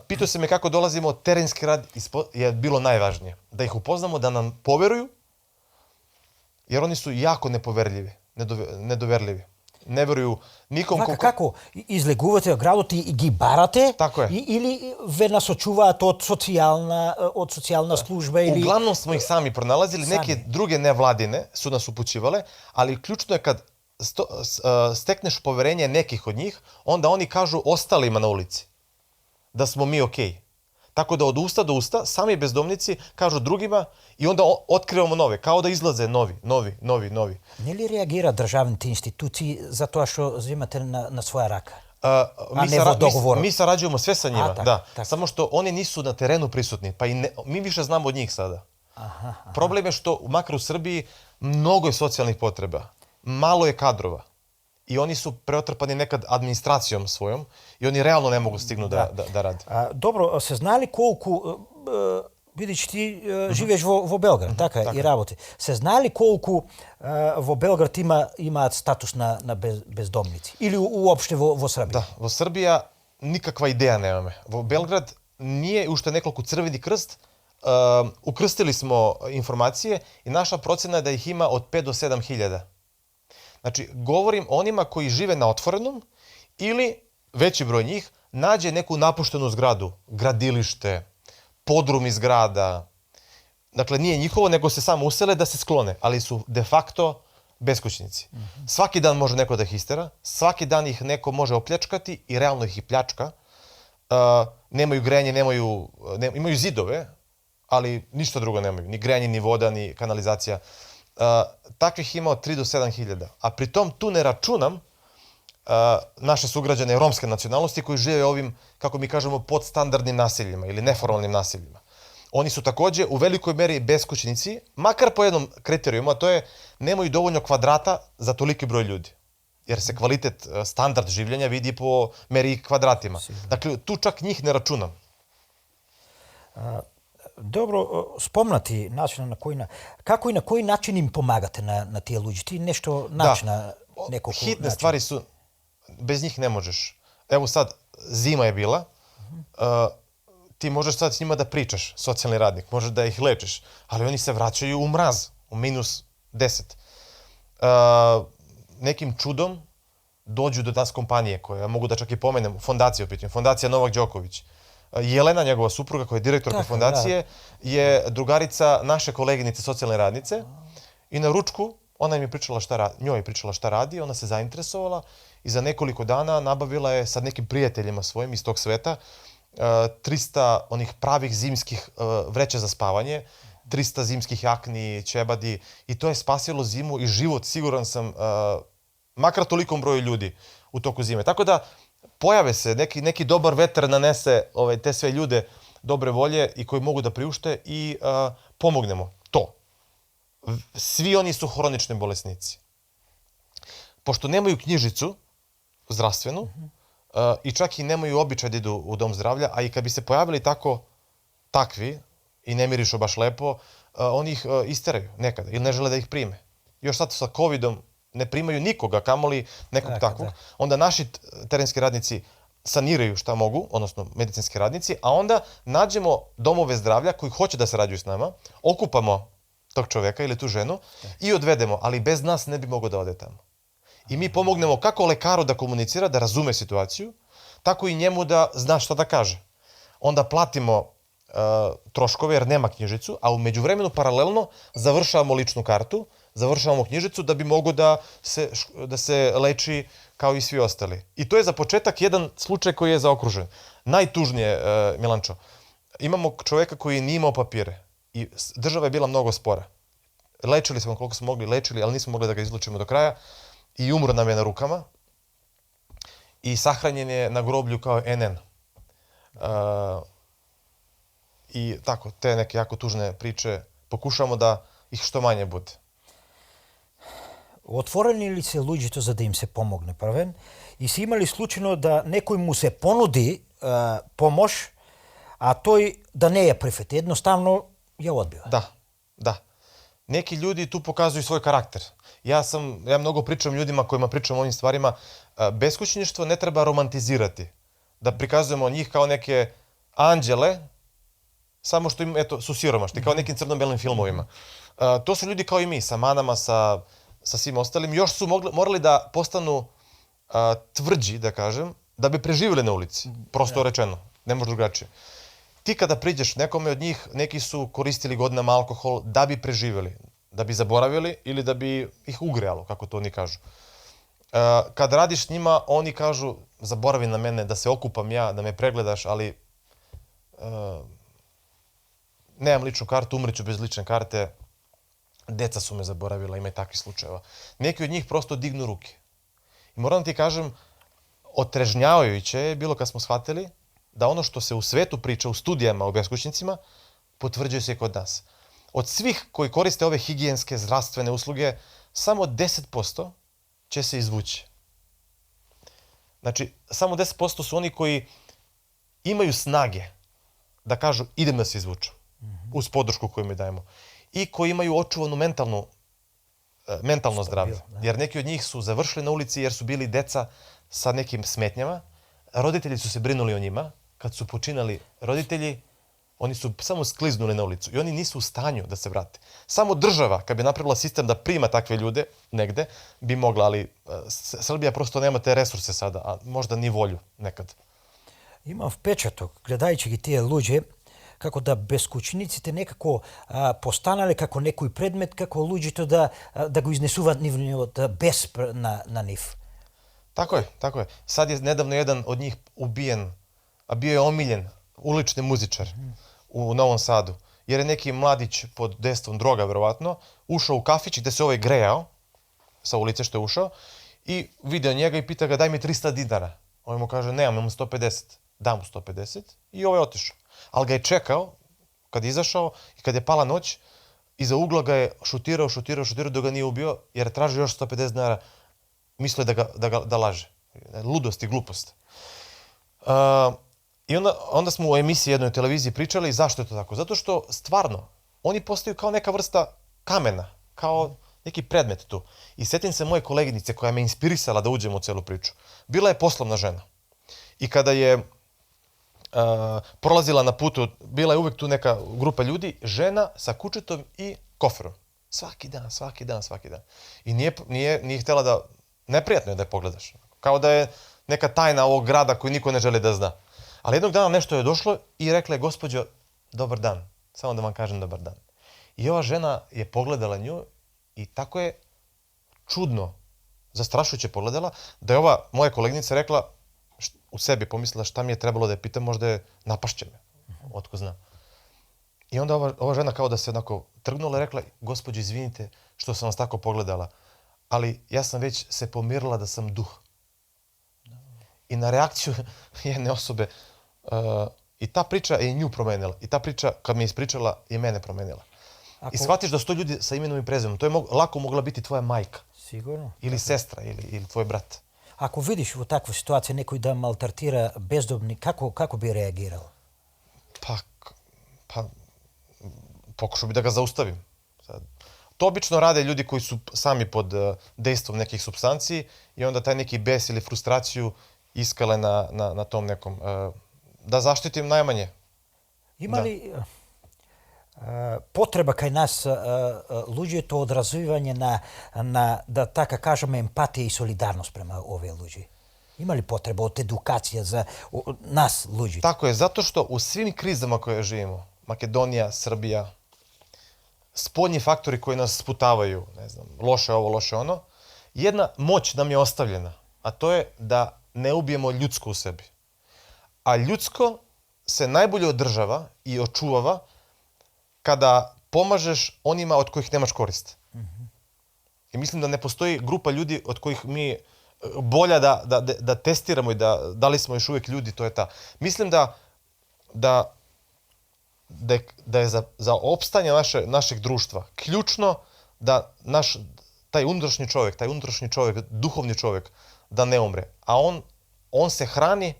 Pitao se me kako dolazimo, terenski rad je bilo najvažnije. Da ih upoznamo, da nam poveruju, jer oni su jako nepoverljivi, nedoverljivi. Ne veruju nikom Како? Излегувате од градот и ги барате? Тако е. Или ве насочуваат од социјална служба? Или... Uglavnom smo ih sami pronalazili, neke druge nevladine su nas upućivale, ali ključno je kad stekneš poverenje nekih od njih, onda oni kažu ostalima na ulici da smo mi okej. Tako da od usta do usta, sami bezdomnici kažu drugima i onda otkrivamo nove, kao da izlaze novi. Не ли реагира државните институции за тоа што земате на своја рака? Mi sarađujemo sve sa njima, da. Samo što oni nisu na terenu prisutni, pa mi više znamo od njih sada. Problem je što, makar u Srbiji, mnogo je socijalnih potreba, malo je kadrova. I oni su preotrpani nekad administracijom svojom i oni realno ne mogu stignu da rade. Добро, се знали колку, бидејќи ти живееш во Белград, така и работи. Се знали колку во Белград имаат статус на бездомници? Или уопште во Србија? Да, во Србија никаква идеја немаме. Во Белград ние уште неколку Црвени крст укрстили смо информације и наша процена е да их има од 5 до 7 хиљада. Znači, govorim onima koji žive na otvorenom ili veći broj njih nađe neku napuštenu zgradu, gradilište, podrum iz grada. Dakle, nije njihovo, nego se samo usele da se sklone, ali su de facto beskućnici. Svaki dan može neko da ih istera, svaki dan ih neko može opljačkati i realno ih i pljačka. Nemaju grejanje, imaju zidove, ali ništa drugo nemaju. Ni grejanje, ni voda, ni kanalizacija. Takvih ima od 3 do 7 hiljada. A pritom tu ne računam naše sugrađane romske nacionalnosti koji žive ovim, kako mi kažemo, podstandardnim naseljima ili neformalnim naseljima. Oni su takođe u velikoj meri beskućnici, makar po jednom kriterijumu, a to je nemaju dovoljno kvadrata za toliki broj ljudi. Jer se kvalitet, standard življenja vidi po meri kvadratima. Dakle, tu čak njih ne računam. Добро, спомнати начина како и на кој начин им помагате на тие луѓе? Ти нешто начина неколку Hitne načina. stvari su, bez njih ne možeš. Evo sad, zima je bila, ti možeš sad s njima da pričaš, socijalni radnik, možeš da ih lečiš, ali oni se vraćaju u mraz, u -10. Nekim čudom dođu do nas kompanije, koje mogu da čak i pomenem, fondacija u pitanju, fondacija Novak Đoković. Jelena, njegova supruga, koja je direktorka fondacije, je drugarica naše koleginice socijalne radnice i na ručku ona im je pričala njoj je pričala šta radi, ona se zainteresovala i za nekoliko dana nabavila je sa nekim prijateljima svojim iz tog sveta 300 onih pravih zimskih vreća za spavanje, 300 zimskih jakni, ćebadi i to je spasilo zimu i život, siguran sam, makar tolikom broju ljudi u toku zime. Tako da pojave se, neki dobar vetar nanese te sve ljude dobre volje i koji mogu da priušte i pomognemo to. Svi oni su hronični bolesnici. Pošto nemaju knjižicu zdravstvenu i čak i nemaju običaj da idu u dom zdravlja, a i kad bi se pojavili takvi i ne mirišu baš lepo, oni ih isteraju nekada ili ne žele da ih prime. Još sad sa covidom ne primaju nikoga, kamoli nekog takvog. Onda naši terenski radnici saniraju šta mogu, odnosno medicinski radnici, a onda nađemo domove zdravlja koji hoće da sarađuju s nama, okupamo tog čoveka ili tu ženu i odvedemo, ali bez nas ne bi mogao da ode tamo. I mi pomognemo kako lekaru da komunicira, da razume situaciju, tako i njemu da zna šta da kaže. Onda platimo troškove jer nema knjižicu, a u međuvremenu paralelno završavamo ličnu kartu, završavamo knjižicu da bi mogo da se leči kao i svi ostali. I to je za početak jedan slučaj koji je zaokružen. Najtužnije, Milančo, imamo čoveka koji nije imao papire i država je bila mnogo spora. Lečili smo koliko smo mogli, lečili, ali nismo mogli da ga izlučimo do kraja i umro nam je na rukama i sahranjen je na groblju kao NN. I tako, te neke jako tužne priče pokušamo da ih što manje bude. Otvoreni li se ľuѓето за да им се помогне првен и си имали случајно да некој му се понуди помош, а тој да не ја прифати, едноставно ја одбива? Da. Neki ljudi tu pokazuju svoj karakter. Ja mnogo pričam ljudima kojima pričam o ovim stvarima. Beskućništvo ne treba romantizirati. Da prikazujemo njih kao neke anđele, samo što im, su siromašni, kao nekim crno-belim filmovima. To su ljudi kao i mi, sa manama, sa svim ostalim. Još su morali da postanu tvrđi, da kažem, da bi preživjeli na ulici. Prosto rečeno, ne može drugačije. Ti kada priđeš nekome od njih, neki su koristili godinama alkohol da bi preživjeli, da bi zaboravili ili da bi ih ugrejalo, kako to oni kažu. Kad radiš s njima, oni kažu zaboravi na mene, da se okupam ja, da me pregledaš, ali nemam ličnu kartu, umreću bez lične karte, deca su me zaboravila, ima i takvih slučajeva. Neki od njih prosto dignu ruke. I moram ti kažem, otrežnjavajuće je bilo kad smo shvatili da ono što se u svetu priča u studijama o beskućnicima, potvrđuje se i kod nas. Od svih koji koriste ove higijenske, zdravstvene usluge, samo 10% će se izvući. Znači, samo 10% su oni koji imaju snage da kažu idem da se izvuču, uz podršku koju mi dajemo. I koji imaju očuvanu mentalno zdravlje. Jer neki od njih su završili na ulici jer su bili deca sa nekim smetnjama. Roditelji su se brinuli o njima. Kad su počinali roditelji, oni su samo skliznuli na ulicu i oni nisu u stanju da se vrate. Samo država, kad bi napravila sistem da prima takve ljude negde, bi mogla, ali Srbija prosto nema te resurse sada, a možda ni volju nekad. Имам впечаток, гледајќи ги тие луѓе, како да бескучниците некако постанале како некој предмет, како луѓето да го изнесуваат нивниот бес на нив. Tako je. Sad je nedavno jedan od njih ubijen, a bio je omiljen ulični muzičar u Novom Sadu. Jer je neki mladić pod dejstvom droga, verovatno, ušao u kafić gde se ovaj grejao, sa ulice što je ušao, i video njega i pita ga daj mi 300 dinara. On mu kaže nemam, imam 150. Da mu 150 i ovaj je otišao. Ali ga je čekao kad je izašao i kad je pala noć, iza ugla ga je šutirao dok ga nije ubio jer je tražio još 150 dinara. Mislio je da laže. Ludost i glupost. I onda smo u emisiji jednoj televiziji pričali zašto je to tako. Zato što stvarno oni postaju kao neka vrsta kamena, kao neki predmet tu. I setim se moje koleginice koja me inspirisala da uđem u celu priču. Bila je poslovna žena. I kada je prolazila na putu, bila je uvek tu neka grupa ljudi, žena sa kučetom i koferom. Svaki dan. I nije htjela da, neprijatno je da je pogledaš. Kao da je neka tajna ovog grada koju niko ne želi da zna. Ali jednog dana nešto je došlo i rekla je, gospođo, dobar dan. Samo da vam kažem dobar dan. I ova žena je pogledala nju i tako je čudno, zastrašujuće pogledala, da je ova moja koleginica rekla, u sebi pomislila šta mi je trebalo da je pitam, možda je napašće me, otko znam. I onda ova žena kao da se onako trgnula i rekla, gospođo, izvinite što sam vas tako pogledala, ali ja sam već se pomirila da sam duh. I na reakciju jedne osobe, i ta priča je nju promenila. I ta priča, kad mi je ispričala, je mene promenila. I shvatiš da su to ljudi sa imenom i prezimenom. To je lako mogla biti tvoja majka. Sigurno. Ili sestra, ili tvoj brat. Ако видиш во таква ситуација некој да малтретира бездомни, како би реагирал? Pa, pokušao bi da ga zaustavim. To obično rade ljudi koji su sami pod dejstvom nekih supstanciji i onda taj neki bes ili frustraciju iskale na tom nekom, da zaštitim najmanje. Има ли potreba kaj nas ľudí je to odrazivanje na, da tako kažemo, empatije i solidarnost prema ove ljudi. Ima li potreba od edukacije za nas ljudi? Tako je, zato što u svim krizama koje živimo, Makedonija, Srbija, spoljni faktori koji nas sputavaju, ne znam, loše ovo, loše ono, jedna moć nam je ostavljena, a to je da ne ubijemo ljudsko u sebi. A ljudsko se najbolje održava i očuvava kada pomažeš onima od kojih nemaš korist. I mislim da ne postoji grupa ljudi od kojih mi bolja da testiramo i da li smo još uvijek ljudi, to je ta. Mislim da je za opstanje našeg društva ključno da taj unutrašnji čovjek, duhovni čovjek, da ne umre. A on se hrani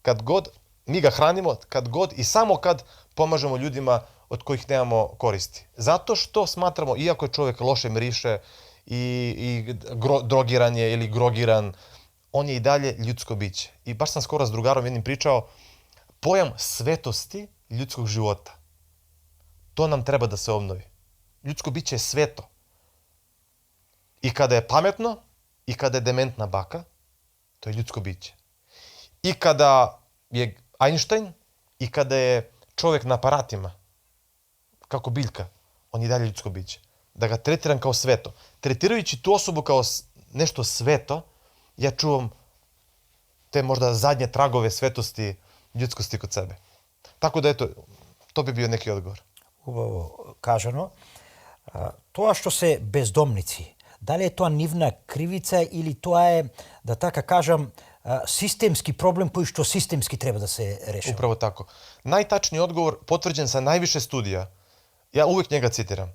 kad god, mi ga hranimo kad god i samo kad pomažemo ljudima od kojih nemamo koristi. Zato što smatramo, iako je čovjek loše miriše i drogiran je ili grogiran, on je i dalje ljudsko biće. I baš sam skoro s drugarom jednim pričao, pojam svetosti ljudskog života. To nam treba da se obnovi. Ljudsko biće je sveto. I kada je pametno, i kada je dementna baka, to je ljudsko biće. I kada je Einstein, i kada je čovjek na aparatima, kako biljka, on je i dalje ljudsko biće. Da ga tretiram kao sveto. Tretirajući tu osobu kao nešto sveto, ja čuvam te možda zadnje tragove svetosti, ljudskosti kod sebe. Tako da eto, to bi bio neki odgovor. Upravo kažano. To što se bezdomnici, da li je to nivna krivica ili to je, da tako kažem, sistemski problem koji što sistemski treba da se rešava? Upravo tako. Najtačniji odgovor potvrđen sa najviše studija, ja uvijek njega citiram.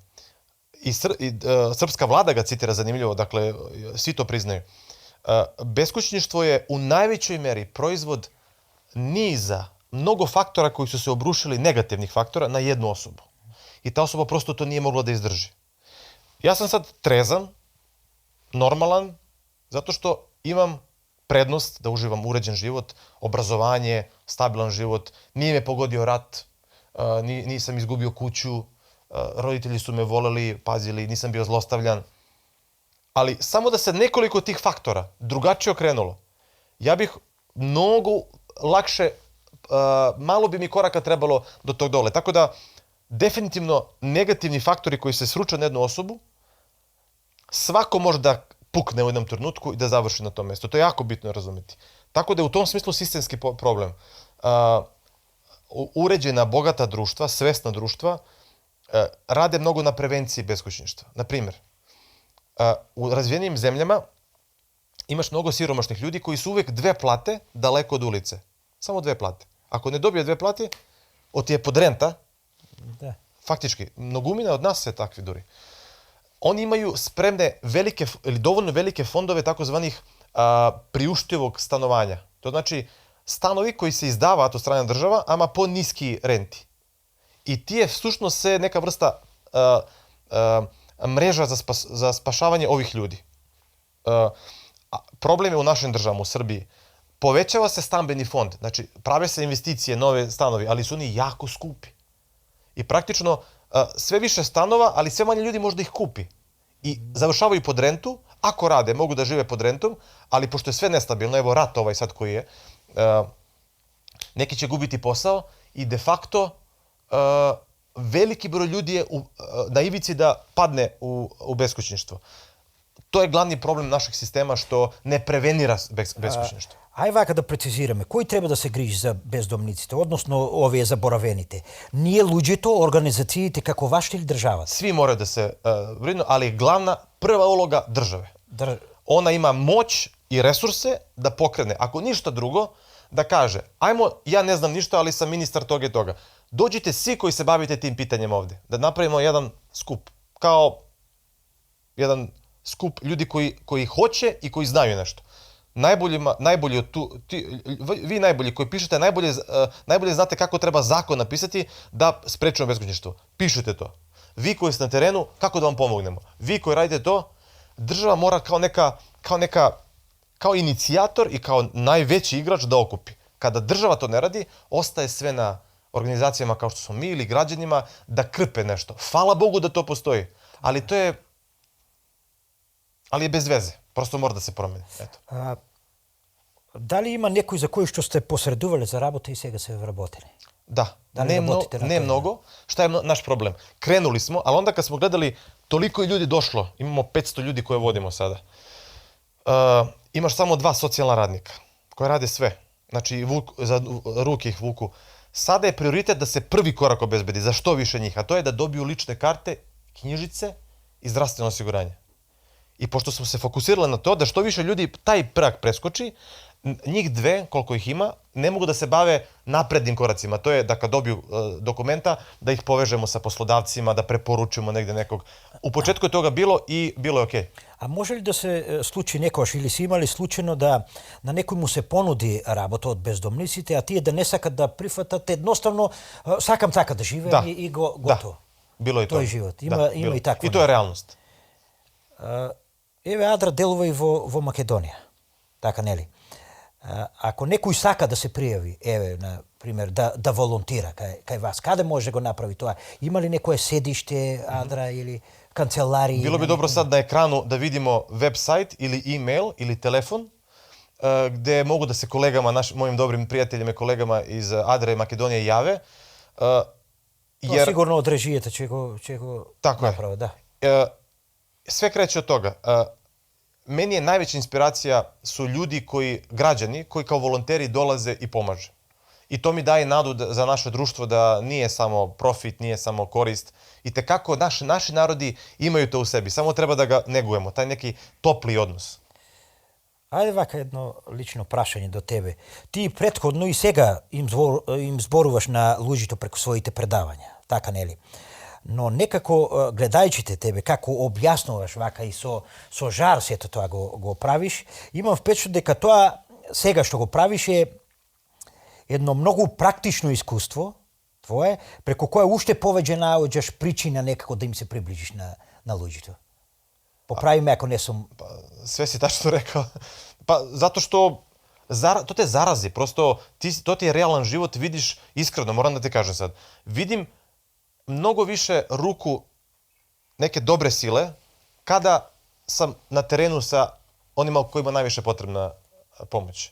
I srpska vlada ga citira, zanimljivo, dakle, svi to priznaju. Beskućništvo je u najvećoj meri proizvod niza, mnogo faktora koji su se obrušili, negativnih faktora, na jednu osobu. I ta osoba prosto to nije mogla da izdrži. Ja sam sad trezan, normalan, zato što imam prednost da uživam uređen život, obrazovanje, stabilan život, nije me pogodio rat, nisam izgubio kuću, roditelji su me voleli, pazili, nisam bio zlostavljan. Ali samo da se nekoliko tih faktora drugačije okrenulo, ja bih mnogo lakše, malo bi mi koraka trebalo do tog dole. Tako da, definitivno, negativni faktori koji se sruče na jednu osobu, svako može da pukne u jednom trenutku i da završi na tom mjestu. To je jako bitno razumjeti. Tako da je u tom smislu sistemski problem. Uređena, bogata društva, svesna društva, rade mnogo na prevenciji beskućništva. Na primjer, u razvijenim zemljama imaš mnogo siromašnih ljudi koji su uvijek 2 plate daleko od ulice. Samo 2 plate. Ako ne dobije 2 plate, ti je pod renta, faktički, mnogumina od nas se takvi duri. Oni imaju spremne velike ili dovoljno velike fondove takozvanih priuštivog stanovanja. To znači stanovi koji se izdava od strane država, ama po niski renti. I ti je suštno se neka vrsta mreža za spašavanje ovih ljudi. Problem je u našim državama, u Srbiji. Povećava se stambeni fond, znači prave se investicije, nove stanovi, ali su oni jako skupi. I praktično sve više stanova, ali sve manje ljudi može da ih kupi. I završavaju pod rentu, ako rade, mogu da žive pod rentom, ali pošto je sve nestabilno, evo rat ovaj sad koji je, neki će gubiti posao i de facto veliki broj ljudi je na ivici da padne u beskućništvo. To je glavni problem našeg sistema što ne prevenira beskućništvo. Aj vaka da precizirаме. Koji treba da se griži za bezdomnicите, odnosno ove zaboraveните? Nije luđe to organizacijite kako vašte ili država? Svi moraju da se brinu, ali glavna, prva uloga države. Ona ima moć i resurse da pokrene. Ako ništa drugo, da kaže, ajmo, ja ne znam ništa, ali sam ministar toga i toga. Dođite svi koji se bavite tim pitanjem ovdje. Da napravimo jedan skup. Kao jedan skup ljudi koji hoće i koji znaju nešto. Vi najbolji koji pišete, najbolje znate kako treba zakon napisati da sprečimo beskućništvo. Pišite to. Vi koji ste na terenu, kako da vam pomognemo. Vi koji radite to, država mora kao inicijator i kao najveći igrač da okupi. Kada država to ne radi, ostaje sve organizacijama kao što smo mi ili građanima da krpe nešto. Hvala Bogu da to postoji, ali je bez veze. Prosto mora da se promeni. Eto. Da li ima nekoj za koji što ste posreduvali za работа i сега се вработили? Da, li работите на ne тој? mnogo. Šta je naš problem? Krenuli smo, ali onda kad smo gledali toliko je ljudi došlo, imamo 500 ljudi koje vodimo sada. Imaš samo 2 socijalna radnika koji rade sve. Znači, za ruke ih vuku. Sada je prioritet da se prvi korak obezbedi za što više njih, a to je da dobiju lične karte, knjižice i zdravstveno osiguranje. I pošto smo se fokusirali na to da što više ljudi taj prag preskoči, njih 2, koliko ih ima, ne mogu da se bave naprednim koracima. To je da kad dobiju dokumenta, da ih povežemo sa poslodavcima, da preporučimo negde nekog. U početku je toga bilo i bilo je okej. A може ли да се случи некојаш или си имали случајно да на некој му се понуди работа од бездомниците, а тие да не сакат да прифатат, едноставно сакам така да живеам и готово. Bilo je to. Тој е живот. Има и такво. I to je realnost. Еве Адра делува и во Македонија. Така нели? Ако некој сака да се пријави, еве на пример да волонтира кај вас, каде може да го направи тоа? Има ли некое седиште Адра или канцеларија? Bilo bi dobro sad na ekranu da vidimo web sajt ili e-mail ili telefon gde mogu da se kolegama, mojim dobrim prijateljima i kolegama iz Adre i Makedonije jave. Jer sigurno od režijeta će go napravo, da. Sve kreće od toga. Meni je najveća inspiracija su ljudi građani koji kao volonteri dolaze i pomaže. I to mi daje nadu za naše društvo da nije samo profit, nije samo korist. I tekako naši narodi imaju to u sebi. Samo treba da ga negujemo, taj neki topli odnos. Ајде вака едно лично прашање до тебе. Ти претходно и сега им зборуваш на луѓето преку своите предавања, така нели? Но некако гледајќите тебе како објаснуваш вака и со жар сето тоа го правиш, имам впечат дека тоа сега што го правиш е едно многу практично искуство твое, преку кое уште повеќе наоѓаш причина некако да им се приближиш на луѓето. Поправи ме ако не сум... Sve si tačno rekao. Pa zato što to te zarazi. Prosto to ti je realan život, vidiš iskreno, moram da ti kažem sad. Vidim mnogo više ruku neke dobre sile kada sam na terenu sa onima kojima najviše potrebna pomoć.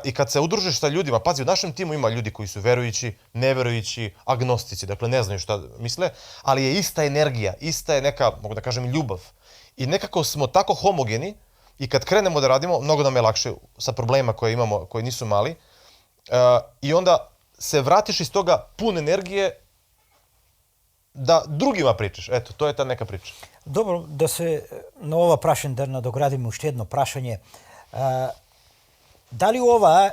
I kad se udružiš sa ljudima, pazi, u našem timu ima ljudi koji su verujući, neverujući, agnostici, dakle ne znaju šta misle, ali je ista energija, ista je neka, mogu da kažem, ljubav. I nekako smo tako homogeni i kad krenemo da radimo, mnogo nam je lakše sa problemima koje imamo, koji nisu mali. I onda se vratiš iz toga pun energije da drugima pričaš. Eto, to je ta neka priča. Dobro, da se на ова прашање да надоградиме уште едно прашање. Дали ова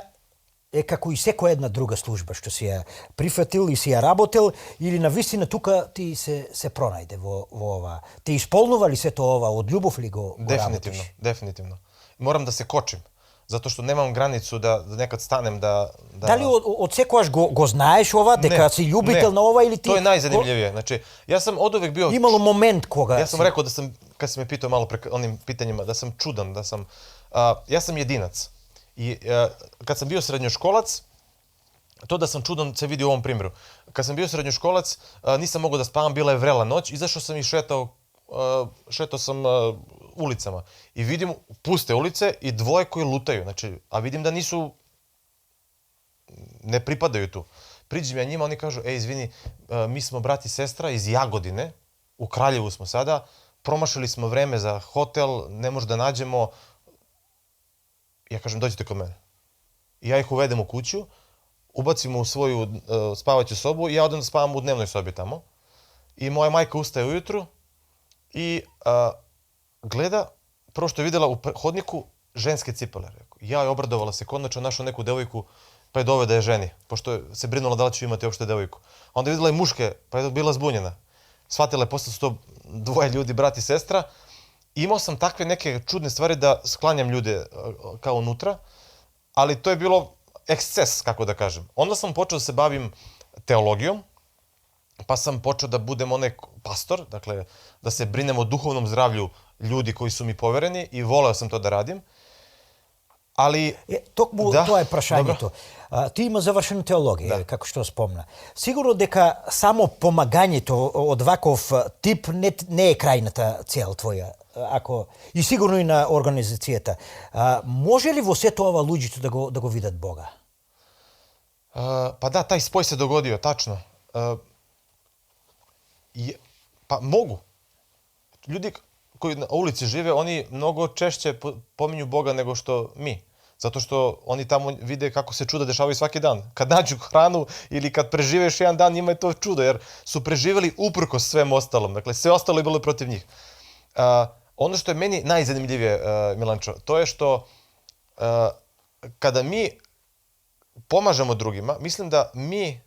е како и секоја една друга служба што си ја прифатил и си ја работел, или навистина тука ти се пронајде во ова? Те исполнува ли сето ова? Од љубов ли го работиш? Definitivno. Moram da se kočim, zato što nemam granicu da nekad stanem da... Дали од секојаш го знаеш ова, дека си љубител на ова или ти... To je najzanimljivije. Znači, ja sam oduvek bio... Имало момент кога... Ja sam rekao da sam, kad si me pitao malo pre onim pitanjima, da sam čudan, da sam... Ja sam jedinac. I kad sam bio srednjoškolac, to da sam čudan se vidi u ovom primjeru. Kad sam bio srednjoškolac, nisam mogao da spavam, bila je vrela noć, izašao sam i šetao sam ulicama. I vidim puste ulice i dvoje koji lutaju, znači, a vidim da ne pripadaju tu. Priđem ja njima, oni kažu, izvini, mi smo brat i sestra iz Jagodine, u Kraljevu smo sada, promašili smo vreme za hotel, ne možemo da nađemo. Ja kažem, dođite kod mene. I ja ih uvedem u kuću, ubacim u svoju spavaću sobu i ja odem da spavam u dnevnoj sobi tamo. I moja majka ustaje ujutru i gleda, prvo što je videla u hodniku, ženske cipele. Ja je obradovala se, konačno našla neku devojku, pa je doveo da je ženi, pošto se brinula da li će imati uopšte devojku. Onda je videla i muške, pa je bila zbunjena. Shvatila je, posle su to dvoje ljudi, brat i sestra. Imao sam takve neke čudne stvari da sklanjam ljude kao unutra, ali to je bilo eksces, kako da kažem. Onda sam počeo da se bavim teologijom, pa sam počeo da budem onaj pastor, dakle, da se brinem o duhovnom zdravlju ljudi koji su mi povereni i voleo sam to da radim. Ali... To je prašањето. Ти има завршена теологија, како што спомна. Сигурно дека само помагањето од ваков тип не е крајната цел твоја, и сигурно и на организацијата. Може ли во сето ова луѓето да го видат Бога? Па да, тај спој се догодио, тачно. Па могу. Луѓе кои на улици живе, они многу чешće помињу Бога него што ми. Zato što oni tamo vide kako se čuda dešavaju svaki dan. Kad nađu hranu ili kad preživeš jedan dan, njima je to čudo, jer su preživjeli uprkos svem ostalom. Dakle, sve ostalo je bilo protiv njih. Ono što je meni najzanimljivije, Milančo, to je što kada mi pomažemo drugima, mislim da mi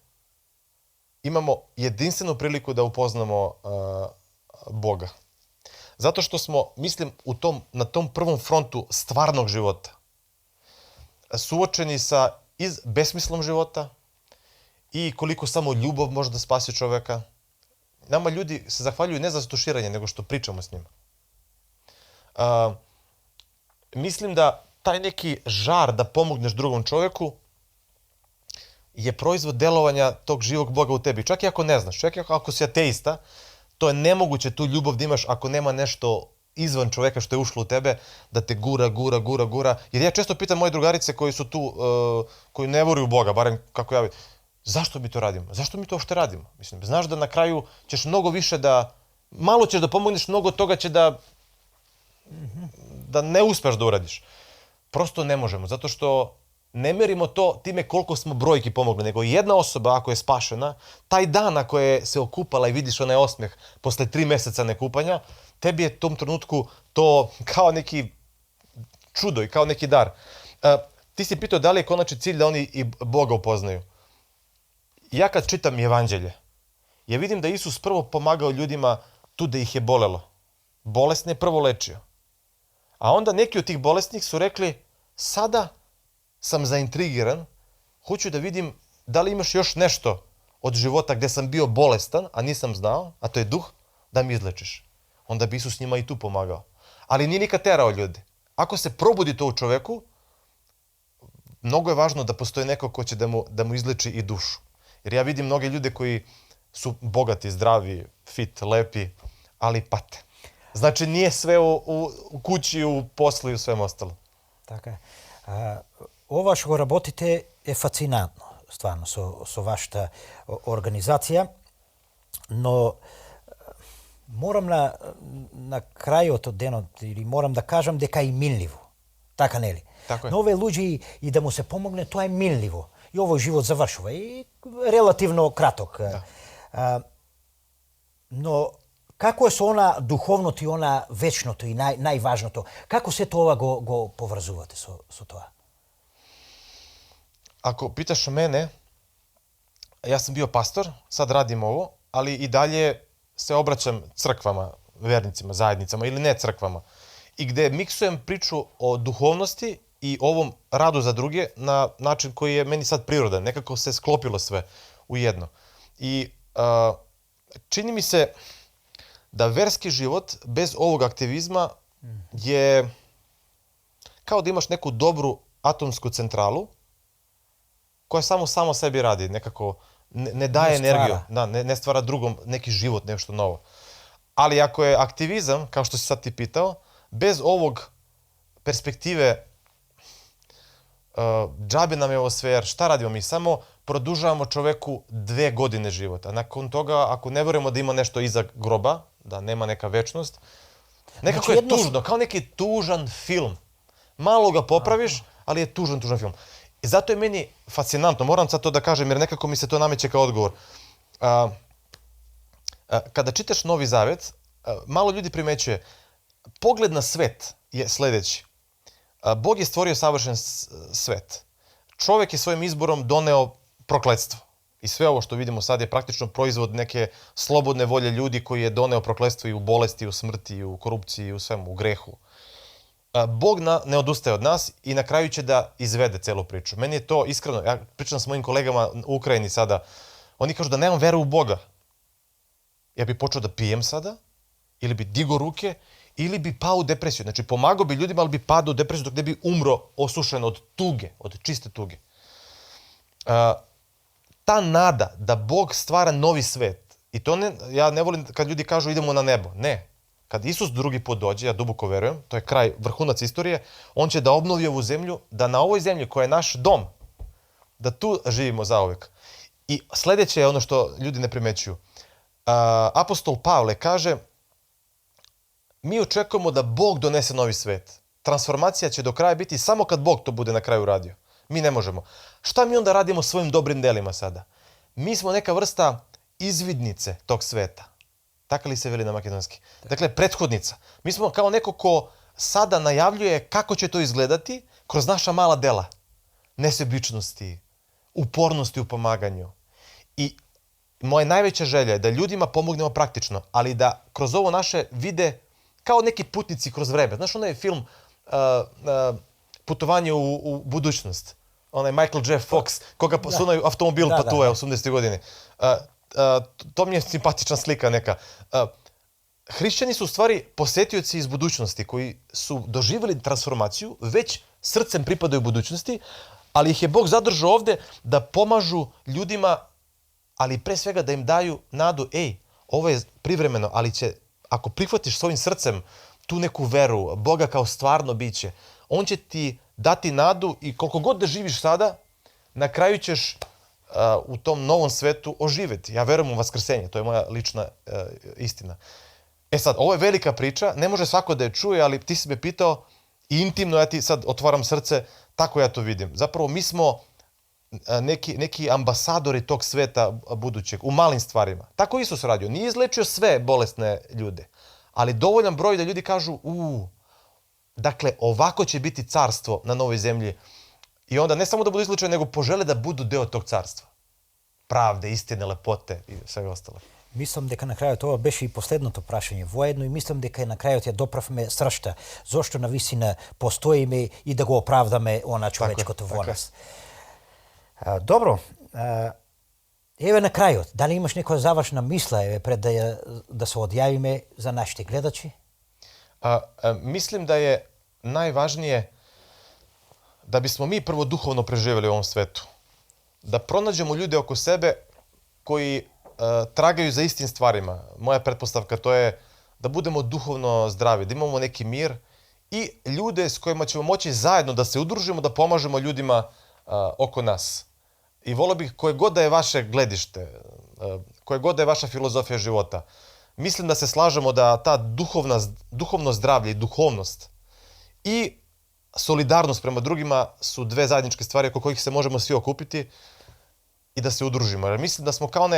imamo jedinstvenu priliku da upoznamo Boga. Zato što smo, mislim, na tom prvom frontu stvarnog života suočeni sa besmislom života i koliko samo ljubav može da spasi čoveka. Nama ljudi se zahvaljuju ne za stuširanje, nego što pričamo s njima. Mislim da taj neki žar da pomogneš drugom čoveku je proizvod delovanja tog živog Boga u tebi. Čak i ako ne znaš, čak i ako si ateista, to je nemoguće tu ljubav da imaš ako nema nešto izvan čoveka što je ušlo u tebe, da te gura. Jer ja često pitam moje drugarice koji su tu, koji ne veruju u Boga, barem kako ja vidim, zašto mi to radimo? Zašto mi to uopšte radimo? Mislim, znaš da na kraju ćeš mnogo više malo ćeš da pomogneš, mnogo toga će da ne uspeš da uradiš. Prosto ne možemo, zato što ne merimo to time koliko smo brojki pomogli, nego jedna osoba ako je spašena, taj dan ako je se okupala i vidiš onaj osmeh posle 3 meseca nekupanja, tebi je u tom trenutku to kao neki čudo i kao neki dar. Ti si pitao da li je konačni cilj da oni i Boga upoznaju. Ja kad čitam evanđelje, ja vidim da Isus prvo pomagao ljudima tu da ih je bolelo. Bolesne je prvo lečio. A onda neki od tih bolesnih su rekli, sada sam zaintrigiran, hoću da vidim da li imaš još nešto od života gde sam bio bolestan, a nisam znao, a to je duh, da mi izlečiš. Onda bi Isus njima i tu pomagao. Ali nije nikad terao ljude. Ako se probudi to u čoveku, mnogo je važno da postoji neko ko će da mu izleči i dušu. Jer ja vidim mnoge ljude koji su bogati, zdravi, fit, lepi, ali pate. Znači nije sve u kući, u poslu i u svem ostalom. Така е. Ова што го работите е фасцинантно, стварно, со вашата организација, но морам на крајот од денот, или морам да кажам дека е минливо. Така нели? Така е. Но овие луѓе и да му се помогне, тоа е минливо. И овој живот завршува и релативно краток. Да. Но како е со она духовното и она вечното и најважното? Како се тоа го поврзувате со тоа? Ako pitaš mene, ja sam bio pastor, sad radim ovo, ali i dalje se obraćam crkvama, vernicima, zajednicama ili ne crkvama. I gde miksujem priču o duhovnosti i ovom radu za druge na način koji je meni sad prirodan. Nekako se sklopilo sve u jedno. I čini mi se da verski život bez ovog aktivizma je kao da imaš neku dobru atomsku centralu koja samo sebi radi, nekako ne daje energiju, ne stvara drugom neki život, nešto novo. Ali ako je aktivizam, kao što si sad ti pitao, bez ovog perspektive džabe nam je ovo sve, jer šta radimo mi? Samo produžavamo čoveku 2 godine života. Nakon toga, ako ne verujemo da ima nešto iza groba, da nema neka večnost, nekako je tužno, kao neki tužan film. Malo ga popraviš, ali je tužan film. I zato je meni fascinantno, moram sad to da kažem, jer nekako mi se to nameće kao odgovor. Kada čitaš Novi Zavet, malo ljudi primećuje, pogled na svet je sledeći. Bog je stvorio savršen svet. Čovek je svojim izborom doneo prokletstvo. I sve ovo što vidimo sad je praktično proizvod neke slobodne volje ljudi koji je doneo prokletstvo i u bolesti, i u smrti, i u korupciji, i u svemu, u grehu. Bog ne odustaje od nas i na kraju će da izvede celu priču. Meni je to iskreno, ja pričam s mojim kolegama u Ukrajini sada, oni kažu da nemam veru u Boga. Ja bi počeo da pijem sada, ili bi digo ruke ili bi pao u depresiju. Znači, pomagao bi ljudima, ali bi padao u depresiju dok ne bi umro osušen od tuge, od čiste tuge. Ta nada da Bog stvara novi svet, i to ne, ja ne volim kad ljudi kažu idemo na nebo. Ne. Kad Isus drugi put dođe, ja duboko verujem, to je kraj, vrhunac istorije, on će da obnovi ovu zemlju, da na ovoj zemlji koja je naš dom, da tu živimo zauvek. I sledeće je ono što ljudi ne primećuju. Apostol Pavle kaže, mi očekujemo da Bog donese novi svet. Transformacija će do kraja biti samo kad Bog to bude na kraju radio. Mi ne možemo. Šta mi onda radimo svojim dobrim delima sada? Mi smo neka vrsta izvidnice tog sveta. Tako li se veli na makedonski? Dakle, prethodnica. Mi smo kao neko ko sada najavljuje kako će to izgledati kroz naša mala dela. Nesebičnosti, upornosti u pomaganju. I moja najveća želja je da ljudima pomognemo praktično, ali da kroz ovo naše vide kao neki putnici kroz vreme. Znaš, onaj film Putovanje u budućnost. Onaj Michael J. Fox, koga su onaj automobil patuje 80. godine. To mi je simpatična slika neka. Hrišćani su u stvari posetioci iz budućnosti koji su doživjeli transformaciju, već srcem pripadaju budućnosti, ali ih je Bog zadržao ovde da pomažu ljudima, ali pre svega da im daju nadu, ovo je privremeno, ali će, ako prihvatiš svojim srcem tu neku veru, Boga kao stvarno biće, on će ti dati nadu i koliko god da živiš sada, na kraju ćeš u tom novom svetu oživeti. Ja verujem u vaskrsenje, to je moja lična istina. Sad, ovo je velika priča, ne može svako da je čuje, ali ti si me pitao i intimno, ja ti sad otvaram srce, tako ja to vidim. Zapravo, mi smo neki ambasadori tog sveta budućeg, u malim stvarima. Tako Isus radio. Nije izlečio sve bolesne ljude, ali dovoljan broj da ljudi kažu, dakle, ovako će biti carstvo na novoj zemlji. I onda ne samo da budu izlečeni, nego požele da budu deo tog carstva. Pravde, istine, lepote i sve ostalo. Мислам дека на крајот ова беше и последното прашање воедно и мислам дека на крајот ја доправме сршта зошто навистина постоиме и да го оправдаме она човечкото во нас. Добро, еве на крајот, дали имаш некоја завршна мисла еве пред да се одјавиме за нашите гледачи? Мислим да je najvažnije da bismo mi prvo duhovno preživjeli u ovom svetu. Da pronađemo ljude oko sebe koji tragaju za istim stvarima. Moja pretpostavka to je da budemo duhovno zdravi, da imamo neki mir i ljude s kojima ćemo moći zajedno da se udružimo, da pomažemo ljudima oko nas. I volio bih koje god da je vaše gledište, koje god da je vaša filozofija života, mislim da se slažemo da ta duhovno zdravlje i duhovnost i solidarnost prema drugima su dve zajedničke stvari oko kojih se možemo svi okupiti i da se udružimo. Jer mislim da smo kao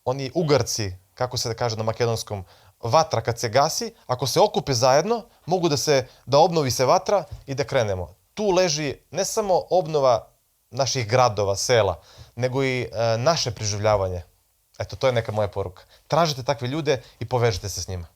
oni ugarci, kako se da kaže na makedonskom, vatra kad se gasi, ako se okupe zajedno, mogu da obnovi se vatra i da krenemo. Tu leži ne samo obnova naših gradova, sela, nego i naše preživljavanje. Eto, to je neka moja poruka. Tražite takve ljude i povežite se s njima.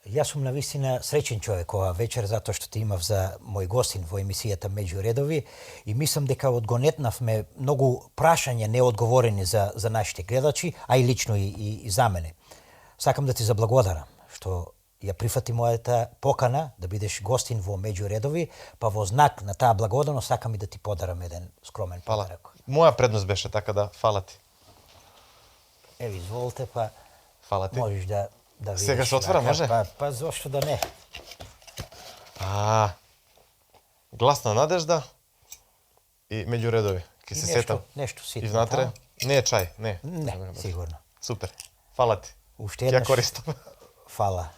Јас сум навистина среќен човек ова вечер затоа што те имав за мој гостин во емисијата Меѓу редови и мислам дека одгонетнавме многу прашања неодговорени за нашите гледачи, а и лично и за мене. Сакам да ти заблагодарам што ја прифати мојата покана да бидеш гостин во Меѓу редови, па во знак на таа благодарност сакам и да ти подарам еден скромен подарок. Моја предност беше, така да, фала ти. Еви, изволте, па можеш да видиш. Сега се отвора, може? Па зошто да не? Гласна надежда и Меѓу редови. Ке се сетам. Нешто ситно. И внатре? Не е чај, не. Не, сигурно. Супер. Фала ти. Уште еднаш. Ја користам. Фала.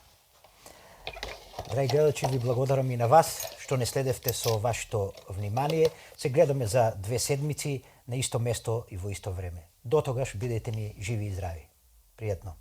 Драги гледачи, ви благодарам и на вас што не следевте со вашето внимание. Се гледаме за 2 седмици на исто место и во исто време. До тогаш бидете ни живи и здрави. Пријатно.